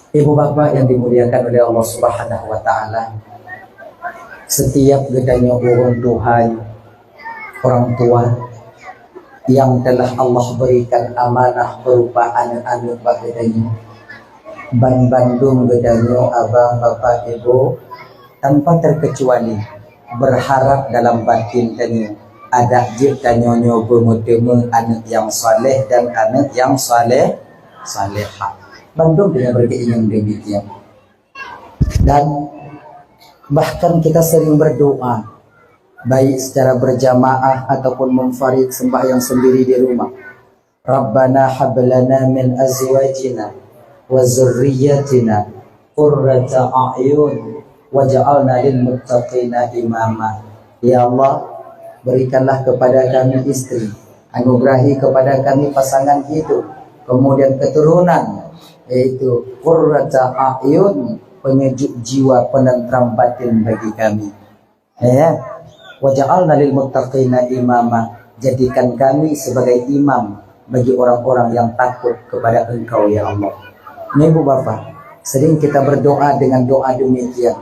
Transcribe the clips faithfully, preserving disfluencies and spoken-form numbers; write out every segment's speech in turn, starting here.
Ibu bapak yang dimuliakan oleh Allah Subhanahu wa Ta'ala, setiap geutanyoe ureuëng tuha, orang tua yang telah Allah berikan amanah berupa aneuk-aneuk bak geutanyoe, ban bandum geutanyoe abang, bapak, ibu, tanpa terkecuali, berharap dalam batin tanyoe, adak jeuet tanyoe nyoe beumeuteumé aneuk nyang saleh dan aneuk nyang saleh, salehah. Bandum tanyoe berkeinginan demikian. Dan bahkan kita sering berdoa, baik secara berjamaah ataupun munfarid, sembahyang sendiri di rumah. Rabbana hab lana min azwajina wa dzurriyyatina qurrata a'yun waj'alna lil muttaqina imama. Ya Allah, berikanlah kepada kami istri, anugerahi kepada kami pasangan hidup, kemudian keturunan, yaitu qurrata a'yun, penyejuk jiwa, penentram batin bagi kami. Ya, waj'alna lil muttaqina imama, jadikan kami sebagai imam bagi orang-orang yang takut kepada Engkau, ya Allah. Ini, ibu bapak, sering kita berdoa dengan doa demikian.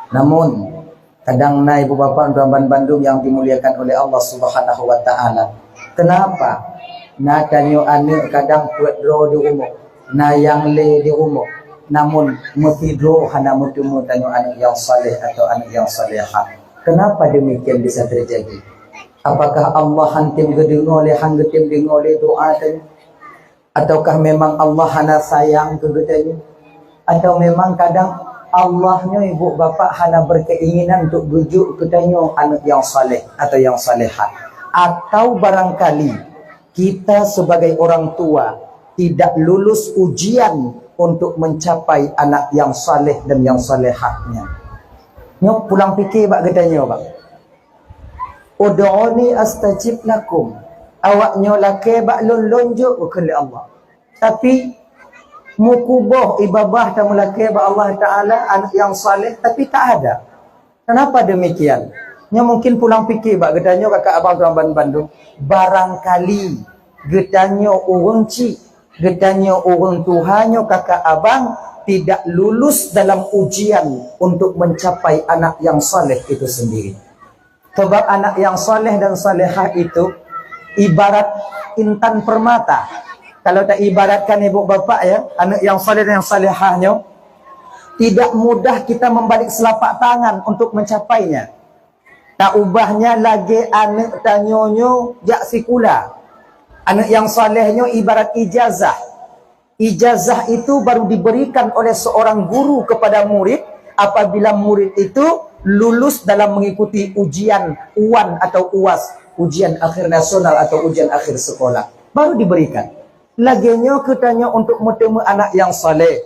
Namun, kadang na, ibu bapak, tuan ban bandum yang dimuliakan oleh Allah Subhanahu wa Ta'ala, kenapa na tanyoe aneuk kadang peuet droe di rumoh, na nyang lé di rumoh, namun meusidroe hana meuteumé tanyoe aneuk nyang saleh atau aneuk nyang salehah. Kenapa demikian bisa terjadi? Apakah Allah han tem geudeungoe lé, han geutem deungoe lé doa tanyoe? Ataukah memang Allah hana sayang keu geutanyoe? Atau memang kadang Allah nyoe, ibu bapak, hana berkeinginan untuk geujok geutanyoe aneuk nyang saleh atau nyang salehah? Atau barangkali kita sebagai orang tua tidak lulus ujian untuk mencapai anak yang saleh dan yang salehahnya. Nyoe pulang pike bak geutanyoe, bang. "Ud'uni astajib lakum." Awak nyoe lakée bak lôn, lôn jok, geukheun lé Allah. Tapi meukuboh ié babah tameulakée bak Allah Taala aneuk nyang saleh, tapi tak ada. Kenapa demikian? Nyoe mungkin pulang pike bak geutanyoe kakak abang tuan ban bandum. Barangkali geutanyoe ureuëng chik, geutanyoe ureuëng tuha nyoe kakak abang tidak lulus dalam ujian untuk mencapai anak yang saleh itu sendiri. Sebab anak yang saleh dan salehah itu ibarat intan permata. Kalau ta ibaratkan ibu bapak ya, aneuk yang saleh dan yang salehah nyoe, tidak mudah kita membalik selapak tangan untuk mencapainya. Ta ubahnya lagée aneuk tanyoe nyoe jak sikula. Aneuk yang saleh nyoe ibarat ijazah. Ijazah itu baru diberikan oleh seorang guru kepada murid apabila murid itu lulus dalam mengikuti ujian uan atau uas, ujian akhir nasional atau ujian akhir sekolah. Baru diberikan. Lagée nyoe keu tanyoe untuk meuteumé anak yang saleh.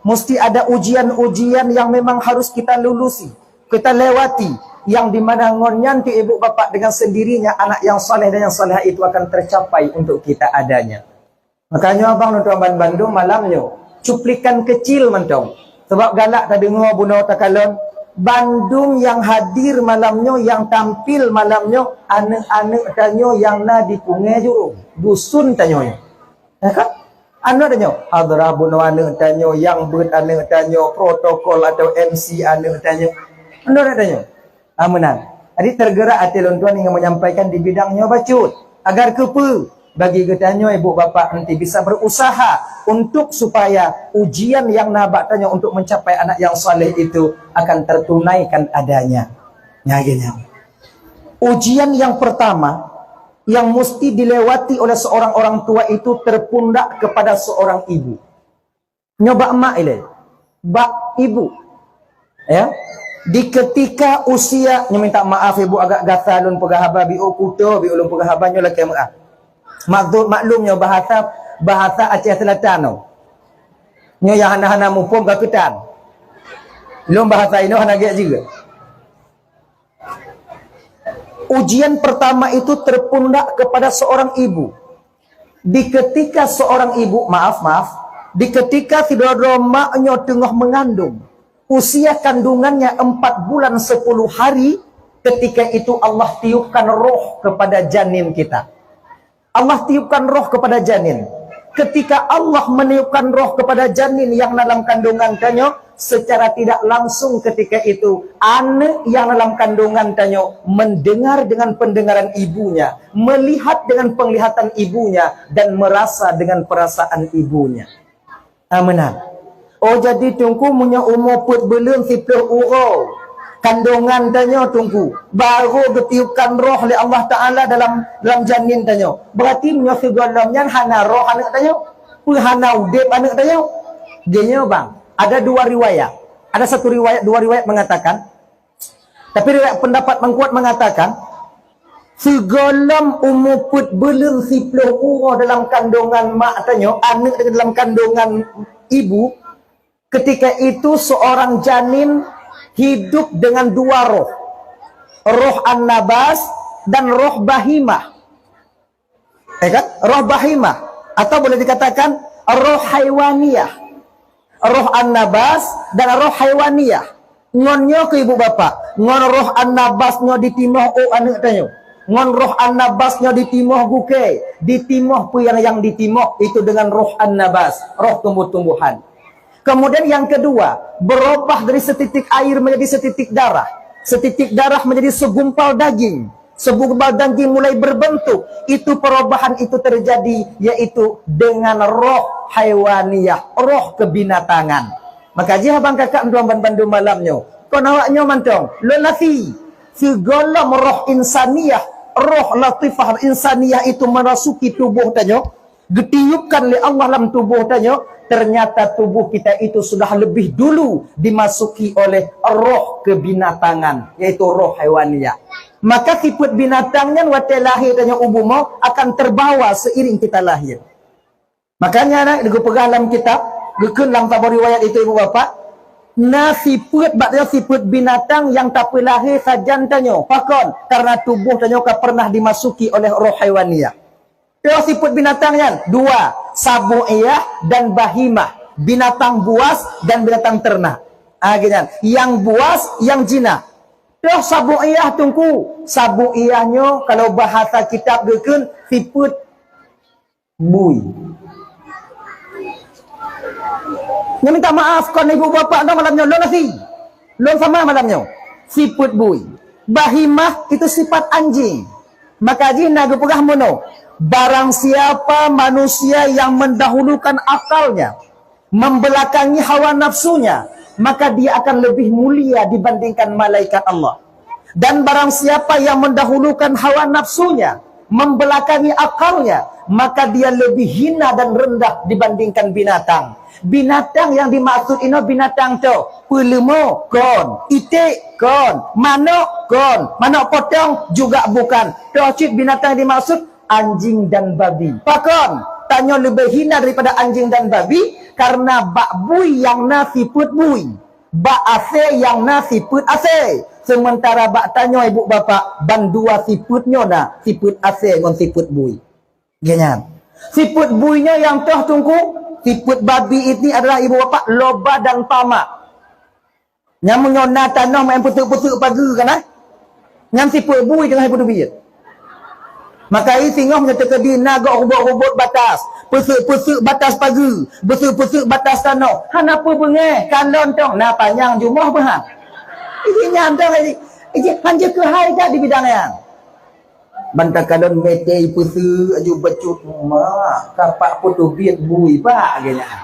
Mesti ada ujian-ujian yang memang harus kita lulusi, kita lewati, yang di mana ngon nyan tu ibu bapak dengan sendirinya anak yang saleh dan yang salehah itu akan tercapai untuk kita adanya. Makanya abang nonton ban bandum malam nyoe, cuplikan kecil mantong. Sebab galak tadeungoe bunoe takalon, bandum yang hadir malam nyoe, yang tampil malam nyoe, aneuk-aneuk tanyoe yang na di Punge Jurong, dusun tanyoe nyoe. Ya kan? Aneuk tanyoe, hadrah bunoe aneuk tanyoe, yang beuet aneuk tanyoe, protokol atau M C aneuk tanyoe. Aneuk tanyoe. Ah, meunan. Jadi tergerak até lôn tuan ingin menyampaikan di bidang nyoe bacut. Agar keupeue bagi geutanyoe ibu bapak nanti bisa berusaha untuk supaya ujian yang na bak tanyoe untuk mencapai anak yang saleh itu akan tertunaikan adanya. Nya geuh nyan. Ujian yang pertama yang mesti dilewati oleh seorang orang tua itu terpundak kepada seorang ibu. Nyoe bak mak ilée, bak ibu. Ya. Di ketika usia, nyoe minta maaf ibu agak gata lôn peugah haba, biôh kuto biôh lôn peugah haba nyoe lakée meuah. Maksud maklum nyoe bahasa, bahasa Aceh Selatan nyoe. Nyoe nyang hana-hana muphom ka keutan. Lôn bahasa inoe hana gét juga. Ujian pertama itu terpundak kepada seorang ibu. Di ketika seorang ibu, maaf, maaf, di ketika sidroe-droe mak nyoe teungoh mengandung, usia kandungannya empat bulan sepuluh hari, ketika itu Allah tiupkan roh kepada janin kita. Allah tiupkan roh kepada janin. Ketika Allah meniupkan roh kepada janin yang dalam kandungan tanyoe, secara tidak langsung ketika itu, aneuk yang dalam kandungan tanyoe mendengar dengan pendengaran ibunya, melihat dengan penglihatan ibunya, dan merasa dengan perasaan ibunya. Amanah. Oh, jadi Teungku, meunyoe umu peuet buleuen siplôh uroe kandungan tanyoe Teungku, baru geutiupkan roh lé Allah Taala dalam, dalam janin tanyoe. Berarti meunyoe sigohlom nyan hana roh aneuk tanyoe, peue hana udeb aneuk tanyoe? Geunyoe bang, ada dua riwayat. Ada satu riwayat, dua riwayat mengatakan, tapi riwayat pendapat meukuat mengatakan, sigohlom umu peuet buleuen siplôh uroe dalam kandungan mak tanyoe, aneuk dalam kandungan ibu, ketika itu seorang janin hidup dengan dua roh. Roh an-nabas dan roh bahimah. Ya kan? Roh bahimah. Atau boleh dikatakan roh haiwaniyah. Roh an-nabas dan roh haiwaniyah. Ngon nyoe keu ibu bapak, ngon roh an-nabas nyoe ditimoh ôk aneuk tanyoe. Ngon roh an-nabas nyoe ditimoh gukée, ditimoh peue nyang, nyang ditimoh itu dengan roh an-nabas, roh tumbuh-tumbuhan. Kemudian yang kedua, berubah dari setitik air menjadi setitik darah, setitik darah menjadi segumpal daging, segumpal daging mulai berbentuk. Itu perubahan itu terjadi, yaitu dengan roh haiwaniyah, roh kebinatangan. Maka jih abang kakak meutuan ban bandum malam nyoe, kon awak nyoe mantong, lôn nasi, sigohlom roh insaniyah, roh latifah insaniyah itu merasuki tubuh tanyoe, geutiupkan lé Allah lam tubuh tanyoe, ternyata tubuh kita itu sudah lebih dulu dimasuki oleh roh kebinatangan, yaitu roh haiwaniyah. Maka sifeuet binatang nyan watée lahé tanyoe u bumoe akan terbawa seiring kita lahir. Makanya na geupeugah lam kitab, geukheun lam saboh riwayat itu ibu bapak, na sifeuet bak tanyoe sifeuet binatang nyang tapeulahé sajan tanyoe. Pakon? Karena tubuh tanyoe ka pernah dimasuki oleh roh haiwaniyah. Toh sifeuet binatang nyan dua, sabu'iyah dan bahimah, binatang buas dan binatang ternak. Ah, gitu kan. Yang buas, yang jinak. Toh sabu'iyah Teungku, sabu'iyah nyoe kalau bahasa kitab geukheun sifeuet bui. Nyoe minta maaf kon ibu bapak nyoe malam nyoe, lôn nasi. Lôn sama malam nyoe. Sifeuet bui. Bahimah itu sifat anjing. Maka jih na geupeugah meunoe, barang siapa manusia yang mendahulukan akalnya, membelakangi hawa nafsunya, maka dia akan lebih mulia dibandingkan malaikat Allah. Dan barang siapa yang mendahulukan hawa nafsunya, membelakangi akalnya, maka dia lebih hina dan rendah dibandingkan binatang. Binatang yang dimaksud inoe binatang toh, peuleumo kon, iték kon, manok kon, manok potong juga bukan. Toh cit binatang yang dimaksud anjing dan babi. Pakon? Tanyoe leubeh hina daripada anjing dan babi, karena bak bui nyang na sifeuet bui, bak asée nyang na sifeuet asée. Sementara bak tanyoe ibu bapak, ban dua sifeuet nyoe na, sifeuet asée ngon sifeuet bui. Geuh nyan. Sifeuet bui nyoe nyang toh Teungku, sifeuet babi ini adalah ibu bapak loba dan tamak. Nyang meunyoe na tanoh maén peuteuk-peuteuk pageue kan, eh? Nyan sifeuet bui teungoh ipeuteubiet. Maka i singoh meunyoe teukeudi na gok rubot-rubot batas, peuseuk-peuseuk batas pageue, peuseuk-peuseuk batas tanoh, hana peue beungéh, kalon tong na panyang jumoh beuhat. Iji nyan tong, iji, iji hanjeuet keuhai that di bidang nyan. Ban takalon mete ipeuseuk aju bacut mak, kapak peuteubiet bui bak geuh nyan.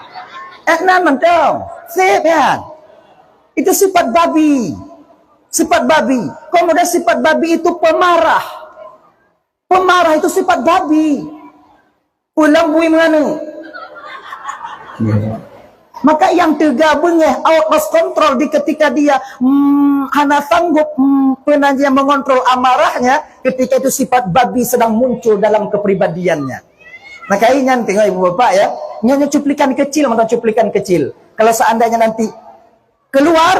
Eh, nan mantong, sép nyan. Itu sifat babi. Sifat babi. Kemudian sifat babi itu pemarah. Pemarah itu sifat babi. Pulang bui menganu. Maka yang teuga beungéh out of control di ketika dia, mm, hana sanggup, mm, peue nan jih mengontrol amarahnya, ketika itu sifat babi sedang muncul dalam kepribadiannya. Maka ingat tengok ibu bapak ya, nyonya cuplikan kecil, mantong cuplikan kecil. Kalau seandainya nanti keluar,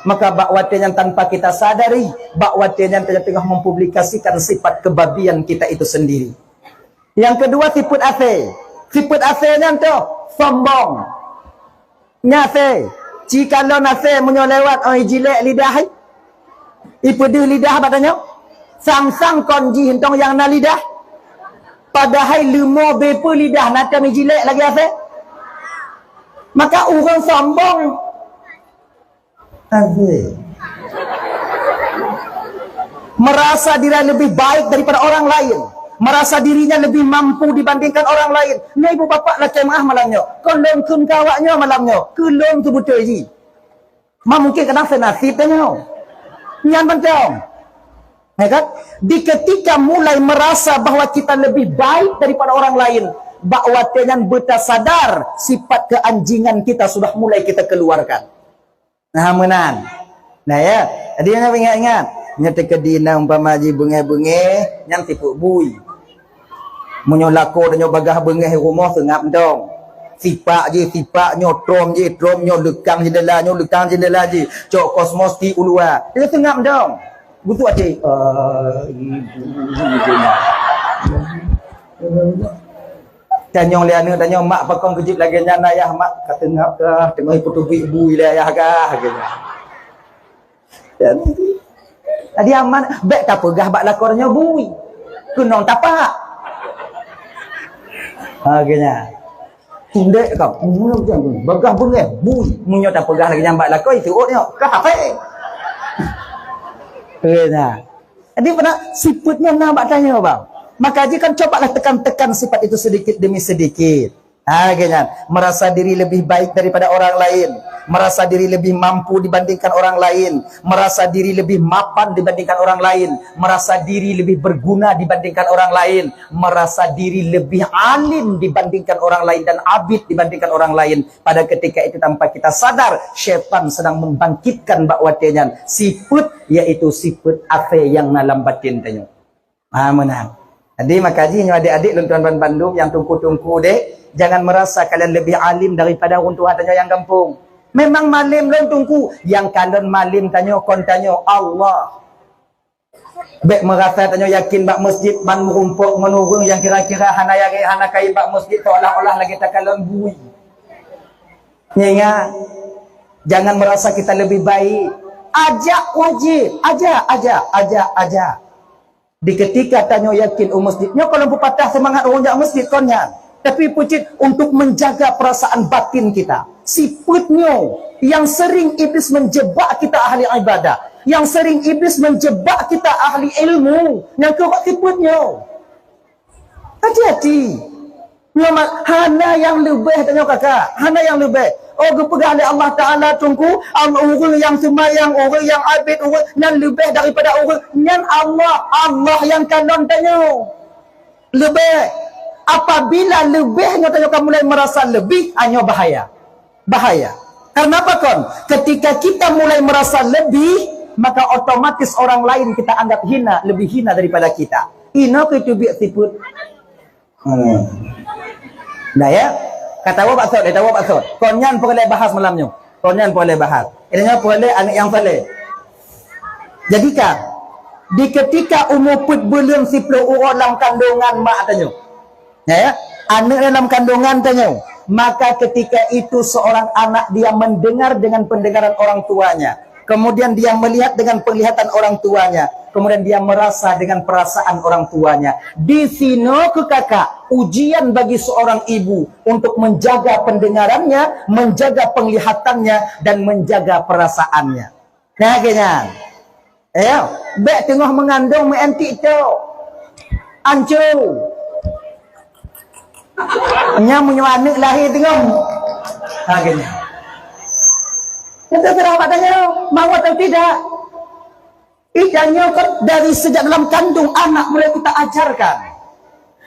maka bak watée nyan tanpa kita sadari, bak watée nyan kita tengah mempublikasikan sifat kebabian kita itu sendiri. Yang kedua, sifat asée. Sifat asée nyan toh sombong. Nyan asée. Ci kalon asée meunyoe lewat, oh, ijilek lidah, hai. Ipeudeuh lidah bak tanyoe. Sang-sang kon jih entong nyang na lidah. Padahai leumo bepe lidah na tam jilek lagi asai. Maka ureuëng sombong. Asai. Merasa diri lebih baik daripada orang lain. Merasa dirinya lebih mampu dibandingkan orang lain. Nyoe ibu bapak lakée meu'ah malam nyoe. Kon lôn kheun keu awak nyoe malam nyoe. Keu lôn keu beutôi jih. Ma mungkin kadang seunasib tanyoe. Nyan mantong. Ya kan? Di ketika mulai merasa bahwa kita lebih baik daripada orang lain, bak watée nyan beuta sadar sifat keanjingan kita sudah mulai kita keluarkan. Nah, meunan. Nah, ya. Jadi, ingat, ingat, ingat. Nyoe teukeudi na umpama jih beungéh-beungéh, nyan sifeuet bui. Meunyoe lakoe tanyoe bagaih beungéh rumoh seungab mantong. Sipak jih, sipak nyoe, trom jih, trom nyoe, leukang jendela nyoe, leukang jendela jih. Cok kosmetik u luwa. Dia seungab mantong. Butuh até. Tanyong lé aneuk, tanyong mak, pakon keujeuet lagée nyan ayah, mak? Ka seungab kah, teungoh ipeutubiet bui lé ayah kah, geunyan. Jadi aman, bék tapeugah bak lakoe nyoe bui. Keunong tapak. Ha, geunyan. Tundek kah? Bagaih beungéh, bui. Meunyoe tapeugah lagée nyan bak lakoe, itu ot nyoe. Kah, hafé. Geunyan. Jadi, pada sifeuet nyoe na bak tanyoe, bang. Maka jih kan cobalah tekan-tekan sifat itu sedikit demi sedikit. Ha, lagée nyan. Merasa diri lebih baik daripada orang lain. Merasa diri lebih mampu dibandingkan orang lain. Merasa diri lebih mapan dibandingkan orang lain. Merasa diri lebih berguna dibandingkan orang lain. Merasa diri lebih alim dibandingkan orang lain dan abid dibandingkan orang lain. Pada ketika itu tanpa kita sadar, syaitan sedang membangkitkan bak watée nyan sifeuet, yaitu sifeuet asai nyang na lam batin tanyoe. Ha, meunan. Jadi, maka jih nyoe adik-adik lôn tuan ban bandum nyang teungku-teungku deh, jangan merasa kalian lebih alim daripada ureuëng tuha tanyoe nyang gampông. Memang malem lôn teungku, nyang kalon malem tanyoe kon tanyoe, Allah. Bék merasa tanyoe yakin bak masjid ban meurumpok ngon ureuëng nyang kira-kira hana yakin, hana kayém bak masjid seolah-olah lagée takalon bui. Ingat, jangan merasa kita lebih baik. Ajak wajib, ajak, ajak, ajak, ajak. Di ketika tanyoe yakin u masjid, nyoe kalau peupadah seumangat ureuëng jak masjid kon nyan. Tapi peucit untuk menjaga perasaan batin kita. Sifeuet nyoe yang sering iblis menjebak kita ahli ibadah, yang sering iblis menjebak kita ahli ilmu, nyang keuh sifeuet nyoe. Hati-hati. Nyoe ma-, hana nyang leubeh tanyoe kakak, hana nyang leubeh. Oh, geupeugah lé Allah Taala teungku, am-, ureuëng nyang seumayang, ureuëng nyang abid, ureuëng nyan leubeh daripada ureuëng nyan Allah, Allah nyang kalon tanyoe. Leubeh. Apabila leubeh nyoe tanyoe ka mulai merasa lebih, ha nyoe bahaya. Bahaya. Karena apa kon? Ketika kita mulai merasa lebih, maka otomatis orang lain kita anggap hina, lebih hina daripada kita. Inoe keuh teubiet sifeuet. Hmm. Nah ya, kata wa baksud, kata wa baksud. Kon nyan peureulée bahas malam nyoe. Kon nyan peureulée bahas. Ini nyoe peureulée aneuk nyang saleh. Jadi kan, di ketika umu peuet buleuen siplôh uroe lam kandungan mak tanyoe, ya, aneuk dalam kandungan tanyoe, maka ketika itu seorang anak dia mendengar dengan pendengaran orang tuanya, kemudian dia melihat dengan penglihatan orang tuanya, kemudian dia merasa dengan perasaan orang tuanya. Di sinoe keuh kakak, ujian bagi seorang ibu untuk menjaga pendengarannya, menjaga penglihatannya, dan menjaga perasaannya. Nah, lagée nyan. Eh, bék teungoh meungandong meu'en TikTok. Anco. Nyan meunyoe aneuk lahé teungoh. Ha, lagée nyan. Nyan terserah awak tanyoe, mau atau tidak. Ih, dan nyoe kan dari sejak dalam kandung anak mulai kita ajarkan.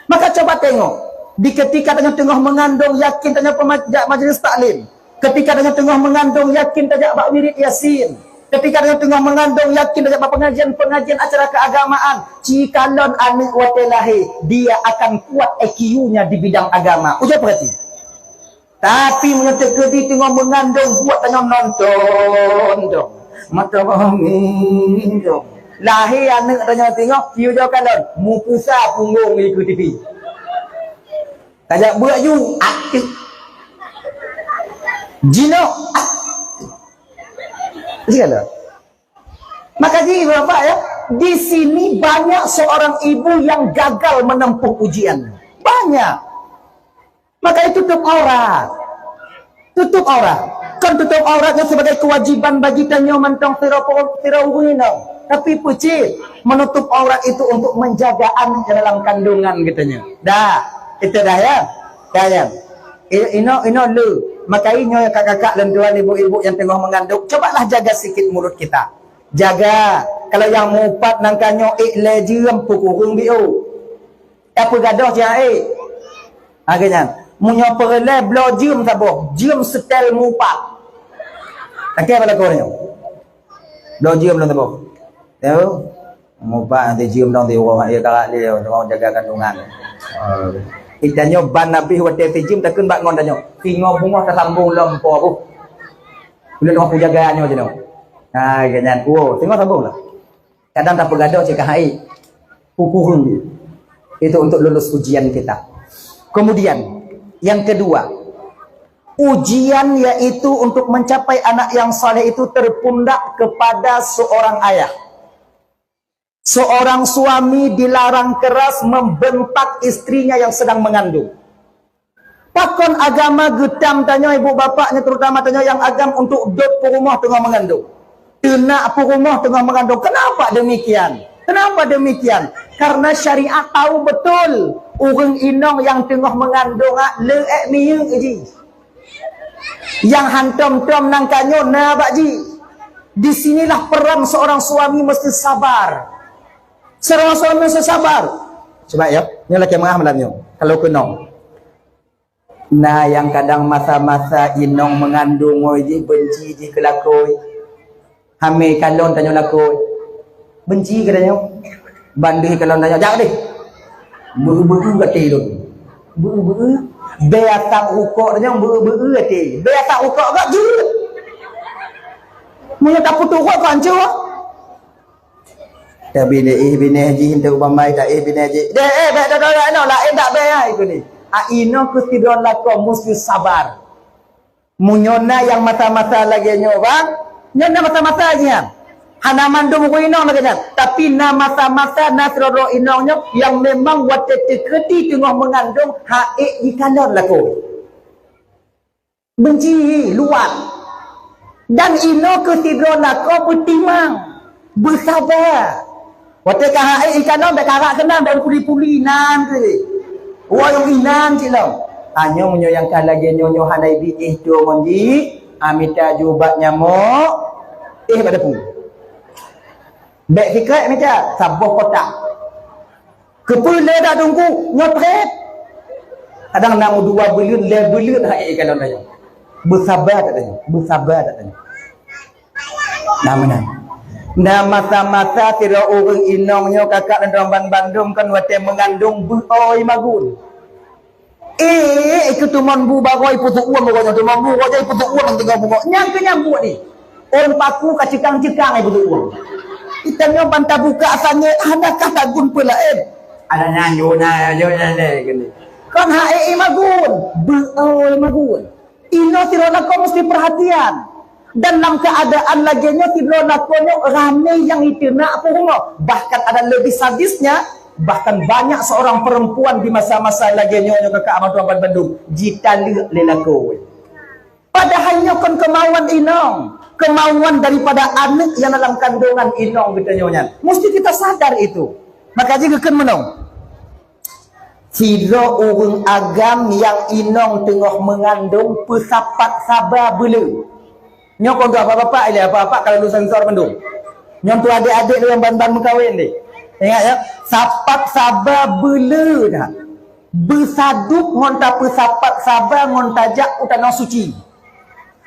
Maka coba tengok, di ketika tanyoe teungoh meungandong, yakin tanyoe pema-, jak majlis taklim. Ketika tanyoe teungoh meungandong, yakin tajak bak wirid Yasin. Ketika tanyoe teungoh meungandong, yakin tajak bak pengajian-pengajian acara keagamaan. Ci kalon aneuk watée lahé, dia akan kuat I Q-nya di bidang agama. Ujoe perhati. Tapi meunyoe teukeudi teungoh meungandong, buet tanyoe nonton dong. Mata angin dong. Lahé aneuk tanyoe teungoh, piu jauh kalon, mupusa punggong di keu T V. Tajak beuet ju, aktif. Jinok, aktif. Siapa? Maka jih, Bapak, ya, Di sini banyak seorang ibu yang gagal menempuh ujian. Banyak. Makanya tutup aurat. Tutup aurat. Kan tutup aurat nyoe sebagai kewajiban bagi tanyoe mantong sidroe po-, sidroe ureueng inong. Tapi peucit, menutup aurat itu untuk menjaga anak dalam kandungan geutanyoe. Dah, itu dah ya. Dah ya. I-, inoe, inoe le. Makanya nyoe kakak-kakak dan tuan ibu-ibu yang tengah mengandung, cobalah jaga sikit mulut kita. Jaga. Kalau yang mupat nangka nyoe, eh, le jeuem peukureueng biu. Tapeugadôh cit, eh. Ha, geuh nyan. Meunyoe peureulèe bloe jeuem saboh, jeuem setel mupat. Lakèe bak lakoe nyoe. Bloe jeuem lôn saboh. Yo. Mupat nanti jeuem dong di uroe, ya, karak dia, orang jaga kandungan. Kita nyoe ban habéh watèe sijeuem takheun bak ngon tanyoe. Singoh beungoh tasambong lom po bu. Bila tengok kujaga nyoe jinoe. Ha, geuh nyan. Wo, singoh sambong lah. Kadang tapeugadôh cit ka hai. Peukureueng. Itu untuk lulus ujian kita. Kemudian, yang kedua, ujian yaitu untuk mencapai anak yang saleh itu terpundak kepada seorang ayah. Seorang suami dilarang keras membentak istrinya yang sedang mengandung. Pakon agama geutam tanyoe ibu bapak nyoe, terutama tanyoe nyang agam, untuk dot peurumoh teungoh meungandong? Teunak peurumoh teungoh meungandong. Kenapa demikian? Kenapa demikian? Karena syariat tahu betul ureueng inong nyang teungoh meungandong, ah, le ék miyueb jih. Nyang hantom-tom nangka nyoe na bak jih. Di sinilah peran seorang suami mesti sabar. Seorang suami mesti sabar. Cuba ya, nyoe lakèe meu'ah malam nyoe. Kalau keunong. Na nyang kadang masa-masa inong meungandong ngon jih benci jih keu lakoe. Hamé kalon tanyoe lakoe. Benci keu tanyoe. Ban deuh kalon tanyoe, "Jak deh." Beu-beu até lôn. Beu-beu. Bèe asap rukok tanyoe beu-beu até. Bèe asap rukok gak jeuet. Meunyoe tapeutuh rukok kok hancô. Tapi deh, eh, binéh jih, untuk bambai tak, eh, binéh jih. Deh, eh, bèk dodoi inoe, laén tak bèk, ah, ikut ni. Ah, inoe keu sidroe lakoe meusti sabar. Meunyoe na nyang masa-masa lagèe nyoe, bang, nyoe na masa-masa jih, nyan. Hana mandum ureueng inong lagèe nyan. Tapi na masa-masa na sidroe inong nyoe nyang memang watèe teukeudi teungoh meungandong, ha ék jikalon lakoe. Benci, luwat. Dan inoe keu sidroe lakoe beutimang, beusaba. Watèe ka hai ikan nyoe bèk karak keunan, bèk puli-puli inan keu. Woe nyang inan cit lom. Tanyoe meunyoe nyang ka lagèe nyoe nyoe hana ibinéh tueng ngon jih, a mita ju ubat nyamok, éh bak dapu. Bèk sikrek mita, saboh kotak. Keupeue lé dak teungku nyoe trép. Kadang na meudua buleuen, lhèe buleuen hai ikalon tanyoe. Beusaba that tanyoe, beusaba that tanyoe. Nah meunan. Na masa-masa sidroe ureueng inong nyoe kakak dan droe banbandum kan watèe meungandong beu-oi magun. Eh, eh, keu teumon bu barô ipeutuuem uroe nyoe, teumon bu uroe nyoe ipeutuuem nyang tinggai bungoh. Nyang keu nyang buet ni. Ôn paku ka cekang-cekang ipeutuuem. Itam nyoe ban tabuka sangét, hana kah tagun peulaén. Ada nyan, yo na, yo na, na, gini. Kon hai imagun, beu-oi magun. Inoe sidroe lakoe mesti perhatian. Dan lam keadaan lagèe nyoe sidroe lakoe nyoe ramé nyang iteunak peurumoh. Bahkan ada lebih sadisnya, bahkan banyak seorang perempuan di masa-masa lagèe nyoe nyoe kakak abang tuan bandum jitaleuek lé lakoe. Padahai nyoe kon keumauan inong, keumauan daripada aneuk nyang dalam kandungan inong geutanyoe nyan. Mesti kita sadar itu. Maka jih geukheun meunoe. Sidroe ureueng agam nyang inong teungoh meungandong peusapat saba beuleu. Nyoe kon keu bapak-bapak ilèe, bapak-bapak ka lôn sensor mandum. Nyoe tu adék-adék lôn ban-ban meukawen deh. Ingat ya, sapat saba beuleu dah. Beusadub ngon tapeusapat saba ngon tajak u tanoh suci.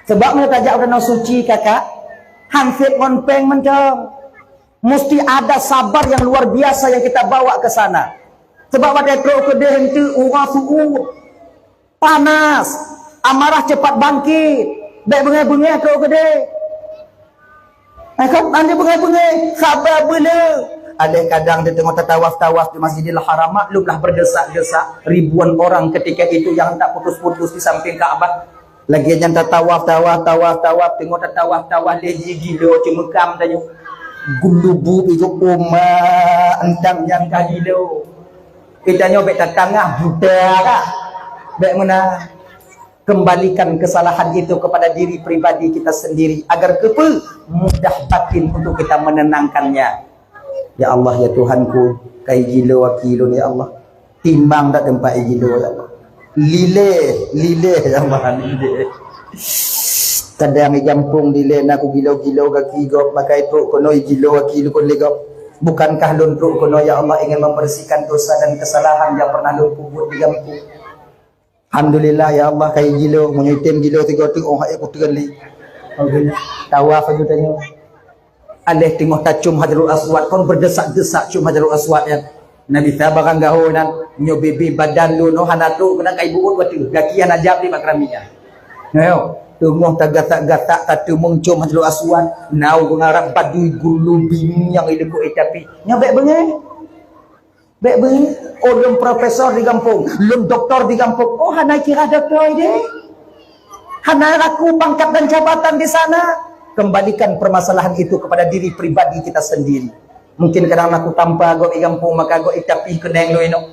Sebab meunyoe tajak u tanoh suci kakak, han sép ngon péng mantong. Mesti ada sabar yang luar biasa yang kita bawa ke sana. Sebab watèe trok keudeh eunteuk uroe su'ueb, panas, amarah cepat bangkit, bèk beungèh-beungèh trok keudeh. Eh kan, nanti beungèh-beungèh, saba beuleu. Aléh kadang di teungoh tatawaf-tawaf di Masjidil Haram, maklumlah berdesak-desak, ribuan orang ketika itu yang tak putus-putus di samping Ka'bah. Lagèe nyan tatawaf, tawaf, tawaf, tawaf, teungoh tatawaf, tawaf lé jih gilo ceumeukam tanyoe. Gulubu pi geuh uma entang nyang ka gilo. Kita nyoe bèk tatangah buta kah? Bèk meunan. Kembalikan kesalahan itu kepada diri pribadi kita sendiri. Agar keupeu? Mudah batin untuk kita menenangkannya. Ya Allah, ya Tuhanku, kai gilo aki lôn, ya Allah. Timbang dak teumpat igilo, ya Allah. Lilée, lilée, ya Allah, lilée. Kadang di gampông dilée na kugilo-gilo gaki gob, makai trok keunoe igilo gaki lukon lé gob. Bukankah lôn trok keunoe, ya Allah, ingin membersihkan dosa dan kesalahan yang pernah lôn peubuet di gampông? Alhamdulillah, ya Allah, kai gilo, meunyoe item gilo tiga teuk, oh, hai kuteureun lé. Tawa saja tanyoe. Aléh teungoh tacom Hajarul Aswad, kon berdesak-desak com Hajarul Aswad nyan. Nabi sa barang gaho nyan, nyoe bebe badan lôn nyoe hana trok keunan kai buet watèe, gaki hana jam di bak keramik nyan. Nyoe, teungoh tagasak-gasak tateumeung com Hajarul Aswad, na ureueng Arab badui gulu bingung nyang ileuko tapi. Nyoe bèk beungèh. Bèk beungèh. Oh, lôn profesor di gampông, lôn doktor di gampông. Oh, hana kira doktor deh. Hana laku pangkat dan jabatan di sana. Kembalikan permasalahan itu kepada diri pribadi kita sendiri. Mungkin kadang na kutampa gob di gampông, maka gob tapi keuneng lôn inoe.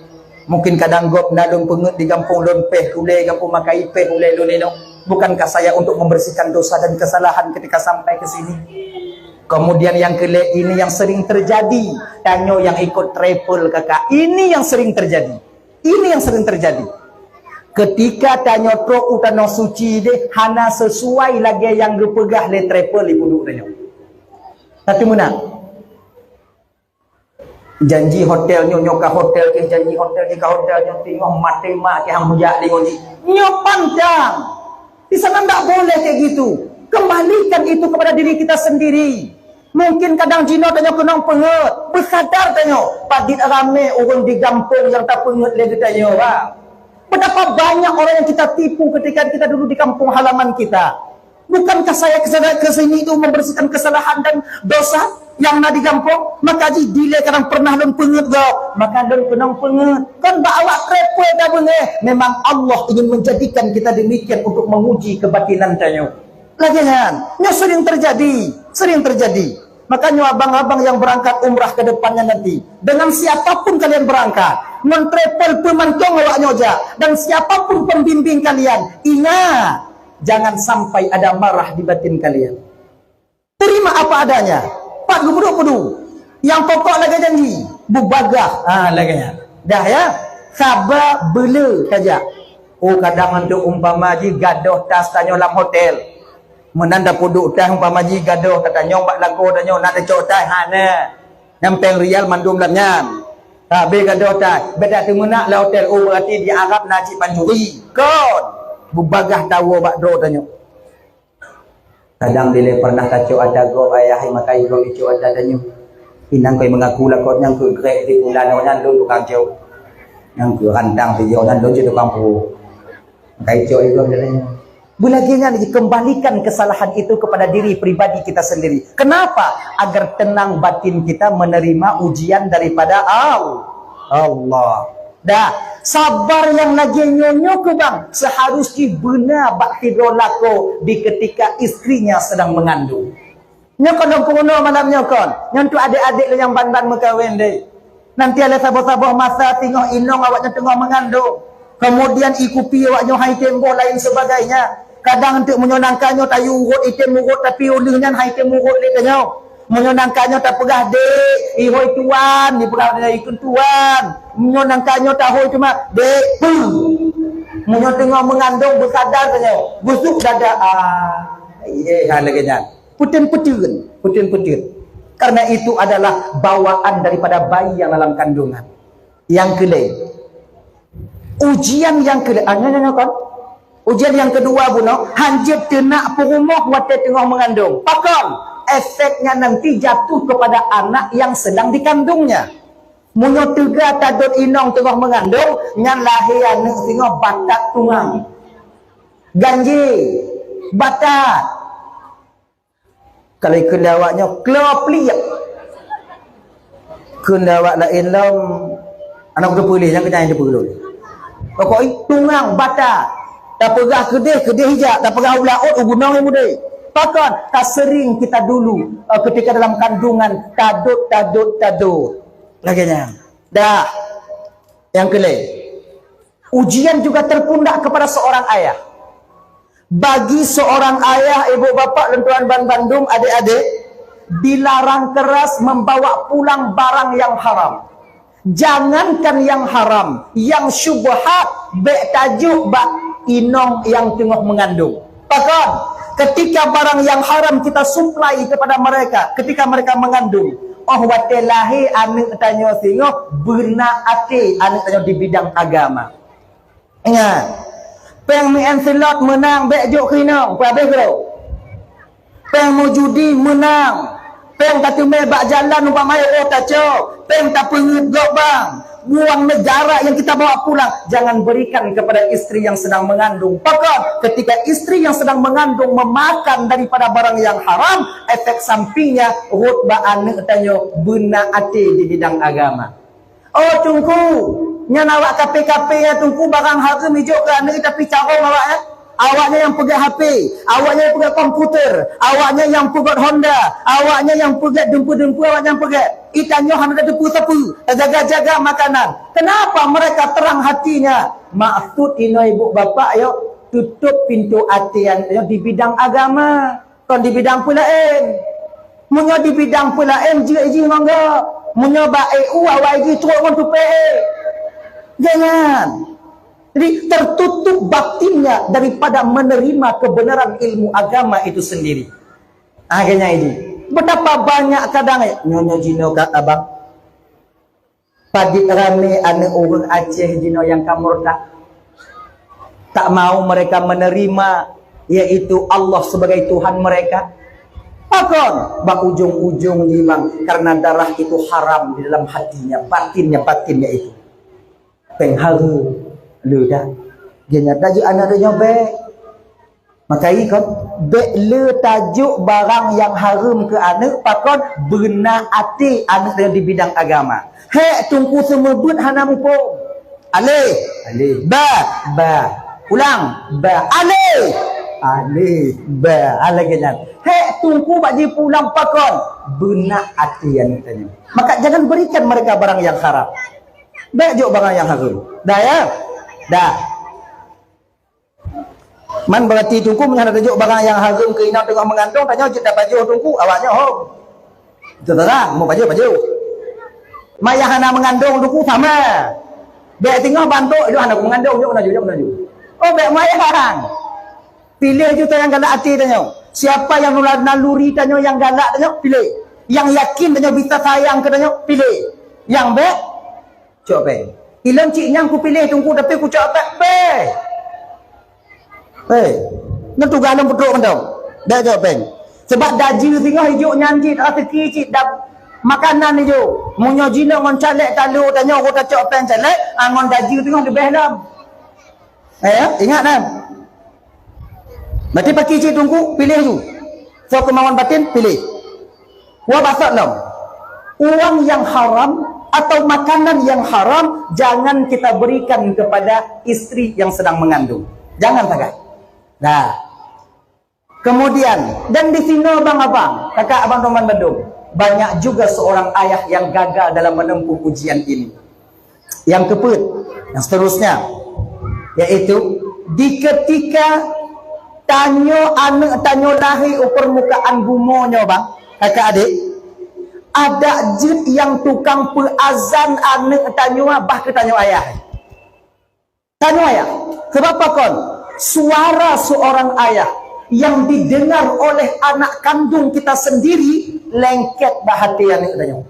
Mungkin kadang gob na lôn peungeut di gampông, lôn péh ulèe gampông, maka ipéh ulèe lôn inoe. Bukankah saya untuk membersihkan dosa dan kesalahan ketika sampai ke sini? Kemudian yang kelima, ini yang sering terjadi. Tanyoe nyang ikut travel kakak. Ini yang sering terjadi. Ini yang sering terjadi. Ketika tanyoe trok u tanoh suci deh, hana sesuai lagèe nyang geupeugah lé travel di punduk tanyoe. Tapi meunan. Janji hotel nyoe, nyoe ka hotel jih, janji hotel jih ka hotel nyoe, teungoh maté ma keu han mujak deungon jih. Nyoe pantang. Di sana ndak boleh kayak gitu. Kembalikan itu kepada diri kita sendiri. Mungkin kadang jinoe tanyoe keunong peungeut, beusadar tanyoe, padit ramé ureueng di gampông nyang tapeungeut lé geutanyoe, bah. Betapa banyak orang yang kita tipu ketika kita dulu di kampung halaman kita. Bukankah saya ke sana, ke sini itu membersihkan kesalahan dan dosa yang na di gampông? Maka jih dilèe kadang pernah lôn peungeut gob, maka lôn keunong peungeut. Kan bak awak travel dah beungèh. Memang Allah ingin menjadikan kita demikian untuk menguji kebatinan tanyoe. Lagèe nyan, nyoe sering terjadi, sering terjadi. Makanya abang-abang yang berangkat umrah ke depannya nanti, dengan siapapun kalian berangkat, ngon travel peumantong awak nyoe jak, dan siapapun pembimbing kalian, ingat, jangan sampai ada marah di batin kalian. Terima apa adanya. Pat geupeuduk-peuduk. Nyang pokok lagèe janji, beubagah. Ha, lagèe nyan. Dah ya. Saba beule saja. Oh, kadang untuk umpama jih gadoh tas tanyoe lam hotel. Meunan tapeuduek tas umpama jih gadoh, tatanyong bak lakoe tanyoe, na tacok tas, hana. Nyang péng rial mandum lam nyan. Habéh gadoh tas, beda teumeunak lam hotel, oh, berarti di Arab na cit pancuri. Kon. Beubagah tawoe bak droe tanyoe. Kadang dilèe pernah tacok ata gob, ayah hai makai gob icok ata tanyoe. Inong kai mengaku lakoe nyang keu grek di bulan nyan lôn tukang cok. Nyang keu rantang sijoe nyan lôn cit tukang peuruek. Kai cok itu katanya. Beulagèe nyan dikembalikan kesalahan itu kepada diri pribadi kita sendiri. Kenapa? Agar tenang batin kita menerima ujian daripada Al-, Allah. Dah, sabar nyang lagèe nyoe nyoe keu bang, seharus jih beuna bak sidroe lakoe di ketika istrinya sedang mengandung. Nyoe kon lôn peurunoe malam nyoe kon. Nyoe untuk adék-adék lôn nyang ban-ban meukawen deh. Nanti alah saboh-saboh masa teungoh inong awaknyan teungoh meungandong. Kemudian ikupi awaknyoe hai tém boh lain sebagainya. Kadang untuk meunyoe nangka nyoe tayue urot item urot tapi uleuh nyan hai tém urot lé tanyoe. Meunyoe nangka nyoe tapeugah dek, ihoi tuan, dipeugah lé ikun tuan. Meunyoe nangka nyoe tahoi cuma dek, puh. Meunyoe teungoh meungandong beusadar tanyoe, busuk dada. Ah, iya, ha lagèe nyan. Peuteun-peuteun, peuteun-peuteun. Karena itu adalah bawaan daripada bayi yang dalam kandungan. Yang kelima. Ujian yang kelima, ah, nyoe, nyoe, nyoe, kon. Ujian yang kedua bunoe, hanjeuet teunak peurumoh watèe teungoh meungandong. Pakon? Efeknya nanti jatuh kepada anak yang sedang dikandungnya. Meunyoe teuga tadot inong teungoh meungandong, nyan lahé aneuk singoh batat tungang. Ganjé, batat. Kalau ikheun lé awak nyoe, klo pliek. Kheun lé awak laén lom, aneuk teupeuleh, nyang keudai teupeuleh. Pokok ih, tungang, bata. Tapeugah keudeh, keudeh ijak. Tapeugah u laôt, u gunong, i mudé. Pakon? Ka sering kita dulu, eh, ketika dalam kandungan, tadot, tadot, tadot. Lagèe nyan. Dah. Nyang keulhèe. Ujian juga terpundak kepada seorang ayah. Bagi seorang ayah, ibu bapak, lôn tuan ban bandum, adik-adik, dilarang keras membawa pulang barang yang haram. Jangankan yang haram, yang syubhat, bèk tajok bak inong nyang teungoh meungandung. Pakon? Ketika barang yang haram kita supply kepada mereka, ketika mereka mengandung, oh watèe lahé aneuk tanyoe singoh, beuna até aneuk tanyoe di bidang agama. Ingat, péng meu'en slot meunang, bèk jok keu inong, peuhabéh keudroe. Péng meujudi meunang, péng tateumé bak jalan umpama nyoe tacok, péng tapeungeuet gob bang, uang negara yang kita bawa pulang, jangan berikan kepada istri yang sedang mengandung. Pakon? Ketika istri yang sedang mengandung memakan daripada barang yang haram, efek sampingnya rhot bak aneuk tanyoe beuna até di bidang agama. Oh Teungku, nyan awak kafé-kafé nyan Teungku, barang hareuem ijok keu aneuk, tapi carông awaknyan. Awaknyan nyang peugèt H P, awaknyan nyang peugèt komputer, awaknyan nyang peugèt Honda, awaknyan nyang peugèt dumpeue-dumpeue, awaknyan peugèt. Geutanyoe hana tateupeue sapeue, tajaga-jaga makanan. Kenapa mereka terang hatinya? Maksud inoe ibu bapak yo, tutup pintu até nyan di bidang agama. Kon di bidang peulaén. Meunyoe di bidang peulaén, jeuet jih ngon gob. Meunyoe bak E U, awai jih trok ngon tupée. Jangan. Jadi, tertutup batinnya daripada menerima kebenaran ilmu agama itu sendiri. Akhirnya ini. Betapa banyak kadang, eh, nyonya jinoe kat abang. Padit ramé aneuk ureueng Aceh jinoe nyang ka murtad. Tak mau mereka menerima, yaitu Allah sebagai Tuhan mereka. Pakon? Bak ujong-ujong jih bang, karena darah itu haram di dalam hatinya, batinnya, batinnya itu. Péng hareuem, le dah. Dia nyata je aneuk dia nyobek. Maka ikon, bèk le tajok barang nyang hareuem keu aneuk, pakon beuna até aneuk nyan di bidang agama. Hék Teungku seumeubeuet hana muphom. Alif. Alif. Ba. Ba. Ulang. Ba. Alif. Alif. Ba. Ah, lagèe nyan. Hék Teungku bak jipeulang pakon beuna até aneuk tanyoe. Maka jangan berikan mereka barang yang haram. Bèk jok barang nyang hareuem. Dah ya? Dah. Man berarti Teungku meunyoe hana tajok barang nyang hareuem keu inong teungoh meungandong, tanyoe jeuet tapajoh Teungku, awaknyoe hom. Teutarah, mau pajoh, pajoh. Maya hana meungandong Teungku sama. Bèk teungoh bantok, "Jok hana meungandong, jok laju, jok laju." Oh, bèk mayang. Piléh ju nyang galak até tanyoe. Siapa yang nula-, naluri tanyoe nyang galak tanyoe, piléh. Nyang yakin tanyoe bisa sayang keu tanyoe, piléh. Nyang bèk, cok péng. Ilôn cit nyang kupiléh Teungku, tapi kucok péng. Péng. Péng. Nyan tugaih lôn peutrok mantong. Dak cok péng. Sebab dajeu singoh ijok nyan cit, raseuki cit, dap-, makanan ijok. Meunyoe jinoe ngon calék talo, tanyoe ku tacok péng calék, ah, ngon dajeu singoh leubeh lom. Eh, ingat kan? Berarti paki cit Teungku, piléh ju. Soe keumawan batin, piléh. Wa basat lom. Uang yang haram atau makanan yang haram jangan kita berikan kepada istri yang sedang mengandung. Jangan sagai. Nah. Kemudian, dan di sinoe bang abang, kakak abang teman bandum, banyak juga seorang ayah yang gagal dalam menempuh ujian ini. Nyang keupeuet, nyang seterusnya, yaitu di ketika tanyoe aneuk tanyoe lahé u permukaan bumoe nyoe bang, kakak adik, adak jeuet nyang tukang peuazan aneuk tanyoe bah keu tanyoe ayah. Tanyoe ayah, sebab pakon? Suara seorang ayah yang didengar oleh anak kandung kita sendiri lengket bah até aneuk tanyoe.